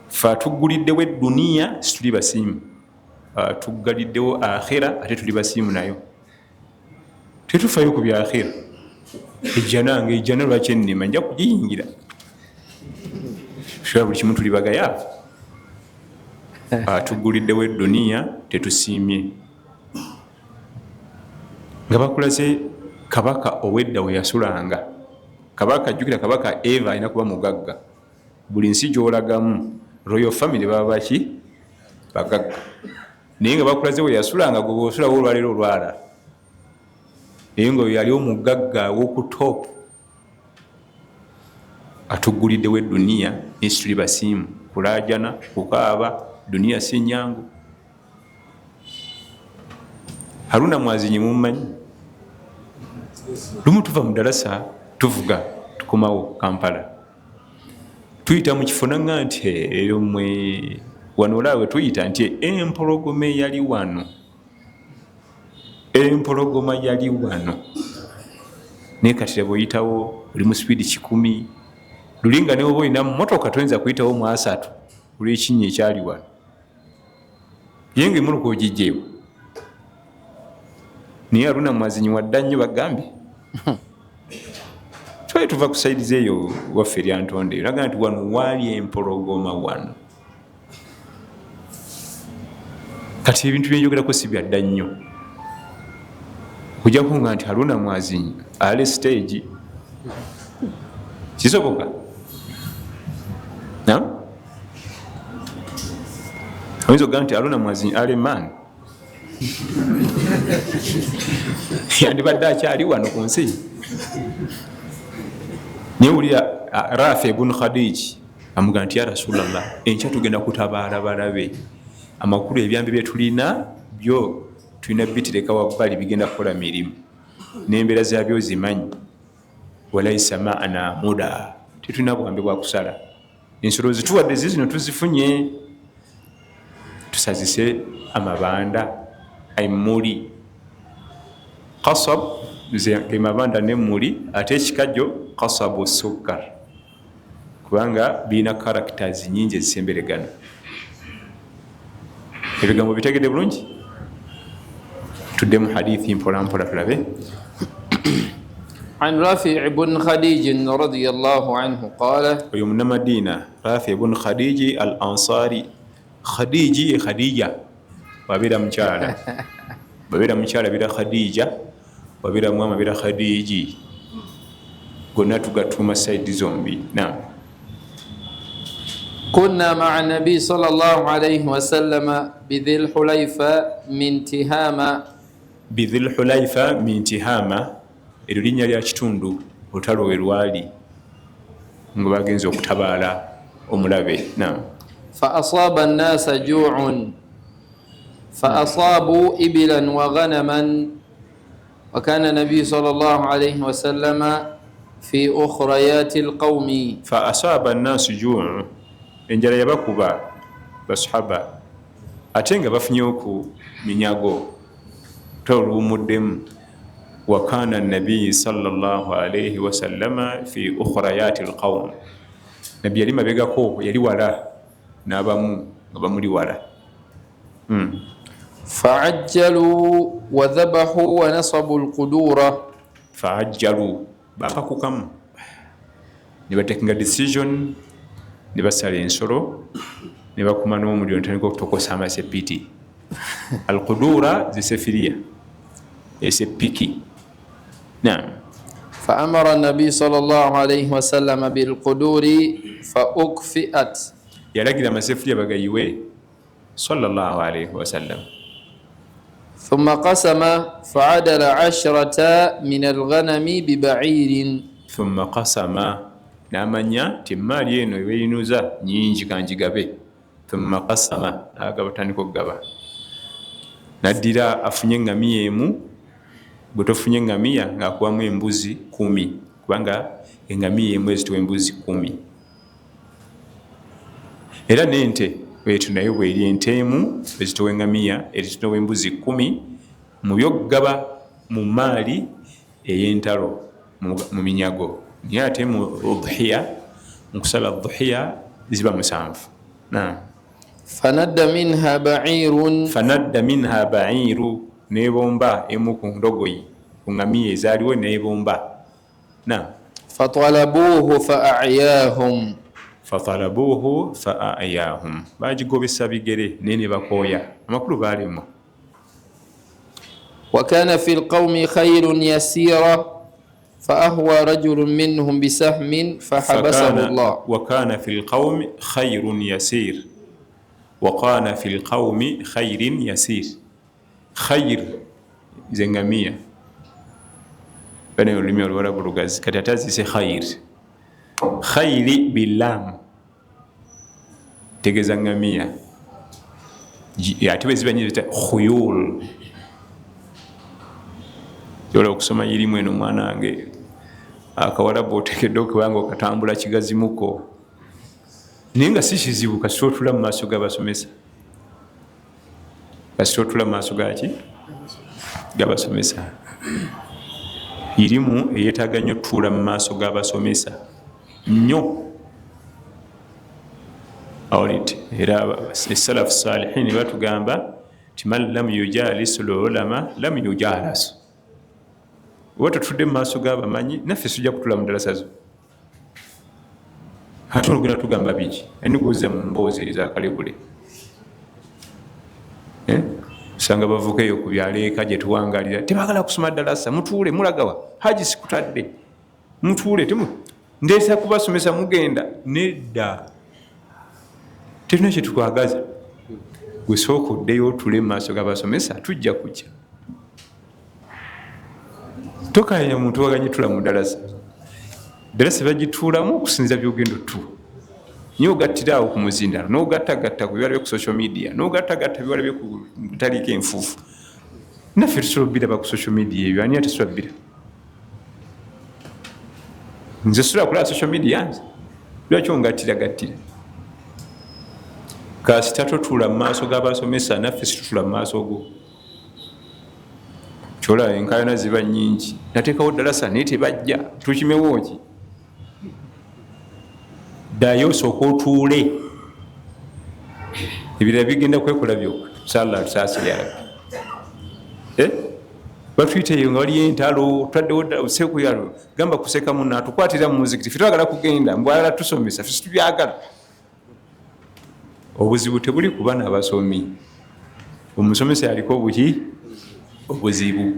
Fe atugguliddewo eduniya situli basiimu, atuggaliddewo akhira ate tuli basiimu nayo, tetufayo ku bya akhira. Ejjana nga ejjana lwaki ennema, nja kugiyingira, sobola buli kimu, tuli bagayaavu. Atuguliddewo eduniya tetusiimye. Nga bakulaze kabaka owedda we yasulanga. Kabaka, jjukira kabaka eva alina kuba mugagga. Buli nsi gy'olagamu royal family baba baki? Bagagga. Naye nga bakulaze we yasulanga, gwe bwosulawo olwaleero olwala, naye nga oyo yali omugagga ow'oku top. Atuguliddewo eduniya naye situli basiimu, kulaajana, kukaaba. Duniya si nyangu. Haruna Mwazinyi mumumanyi? Lumu tuva mu dalasa, tuvuga tukomawo Kampala, tuyita mu kifo naŋŋa nti ero mwe wano olaba we tuyita nti empologoma eyali wano, empologoma yali wano. Naye kati laba oyitawo oli mu sipiidi 100, luli nga newoba olina motoka toyinza kuyitawo mu 30 olw'ekinnya ekyali wano. Ye nga emmotoka ogijjeewo. Naye Haruna Mwazinyi wadda nnyo, bagambye twali tuva ku side eyo waffe eryantonde, naga nti wano waali empologoma wano. Kati ebintu byenjogerako si byadda nnyo, okujjako nga nti Haruna Mwazinyi ale stage kisoboka. Oyinza okugamba nti Haruna Mwazinyi ale man yandibadde akyali wano ku nsi. Naye wulira Rafi ibn Khadij amugamba nti ya Rasulallah, enkya tugenda kutabaala balabe, amakulu ebyambe byetulina byo tulina bitireka wabbali, bigenda kukola mirimu n'embeera zabyo zimanyi. Walaisa maana muda, tetulina bwambe bwakusala, ensolo zituwadde zizino tuzifunye, tusazise amabanda emmuli. Kasab ge mabanda nemmuli, ate ekikajjo kasabu sukkar, kubanga birina characters nyingi ezisemberegana. Ebigambo bitegedde bulungi? Tuddemu hadithi mpola mpola tulabe. عن رافع بن خديج رضي الله عنه قال Oyo munamadina Rafi ibn Khadiji al Ansari. Khadiji ye Khadija, wabeera mukyala, wabeera mukyala abeera Khadija, wabeera mwami abeera Khadiji, gonna tugatuuma side zombi. Nam. كنا مع النبي صلى الله عليه وسلم بذي الحليفة من تهامة. Bidhilhulaifa min Tihama, eryo linnya lya kitundu olutalo we lwali nga bagenze okutabaala omulabe. Nam. فأصاب الناس جوع فأصابوا إبلا وغنما، وكان النبي صلى الله عليه وسلم في أخريات القوم. Fa asaba nnaasu juu, enjala yabakuba basahaba. Ate nga bafunyewo ku minyago, talo luwumuddemu. Wakana nabiyi sallallahu alaihi wasallama fi ukhrayati lqaum, nabbi yali mabegako, yali wala n'abamu nga bamuli wala. Faajjalu wadhabahu wanasabu lqudura. Faajjalu, bapakukamu ne batekinga decision, ne basala ensolo ne bakuma n'omuliro, netandika okutokosa amasepiti. Alqudura zisefiriya, esepiki. Naam. Faamara nabiy sal llah alaihi wasallama bilquduri faukfiat. Yalagira amasefuriya bagayiwe sallallahu alaihi wasallam. Thumma qasama faadala ashrata min alghanami bibairin. Thumma qasama, namanya nti emaali eno ebeyinuza nyingi, kanjigabe. Thumma qasama, nagaba, tandika okugaba, naddira afunye eŋŋamiya emu. Bwe tofunye eŋŋamiya, ng'akubamu embuzi 10, kubanga eŋŋamiya emu ezituwa embuzi 10. Era n'ente bwetyo nayo bweri, ente emu ezitowa eŋŋamiya ezitowa embuzi 10 mu byokugaba mu maali ey'entalo, mu minyago. Naye ate mu udhiya, mu kusala udhiya, ziba 7. Naam. Fanadda minha bairun. Fanadda minha bairu, nebomba emu ku ndogoyi, ku ŋŋamiya ezaaliwo nebomba. Naam. Fatalabuuhu faayahum. Fatalabuuhu faayahum, bagigobesa bigere naye ne bakooya, amakulu baalemwa. Wakana fi lqaumi khairun yasira faahwa rajulu minhum bisahmin fahabasahu llah. Wakana fi lqaumi khairun yasir, wakana fi lqaumi khairin yasir. Khair ze ŋŋamiya, bane olulimi oluwarabu lugazi, kati ate azise khair. Khairi bilam tegeeza ŋŋamiya, ate bwe ziba nyingi khuyul. Yola okusoma irimu eno, mwana wange, akawarabu otekedde okubanga okatambula kigazimuko, naye nga si kizibu kasita otula mu maaso g'abasomesa. Kasita otula mu maaso gaki? G'abasomesa. Irimu eyeetaaga nnyo tutuula mu maaso g'abasomesa nnyo. Awulidde? Era esalafu salihin batugamba nti man lam yujalisu lulama lam yujalasu. Oba totudde mu maaso g'abamanyi, naffe sijja kutula mu ddalasa zo. Ate olugenda tugamba biki? Aniguza mu mboozi ezakalebule, eh? Osanga bavuka eyo ku byalo eka gye tuwangalira, tebagala kusoma ddalasa. Mutuule, mulagawa? Haji sikutadde, mutuule, ndeesa kubasomesa, mugenda nedda, tetulina kyetukwagaza. Gwe sooka oddeyo otule mu maaso g'abasomesa, tujja kujja. Tokayanya muntu waganye tula mu ddalasa. Ddalasa bagituulamu okusinza byogenda otuwa naye, ogattira awo ku muzindalo, n'ogattagatta ku biwala bye ku social media, n'ogattagatta biwala bye ku taliiko enfuufu. Naffe tusobola obbiraba ku social media ebyo, ani atesobola bbira? Nze sobola kulaba social media? Nze lwaki ongattira gattira? Kasita totuula mu maaso g'abasomesa, naffe situtula mu maaso go. Kyolaba enkayana ziba nyingi, nateekawo ddalasa naye tebajja, tukimewo ki? Ddayo osooka otuule, ebirala bigenda kwekola byokka. Sala tusaasire yarabi. Eh? Batuyiteyo nga waliyo entalo, twaddewo sekuyalo gamba kuseka muno, atukwatira mu muzikiti, fe twagala kugenda, mbwagala tusomesa, fe situbyagala. Obuzibu tebuli kuba nabasomi, omusomesa yaliko obuki? Obuzibu.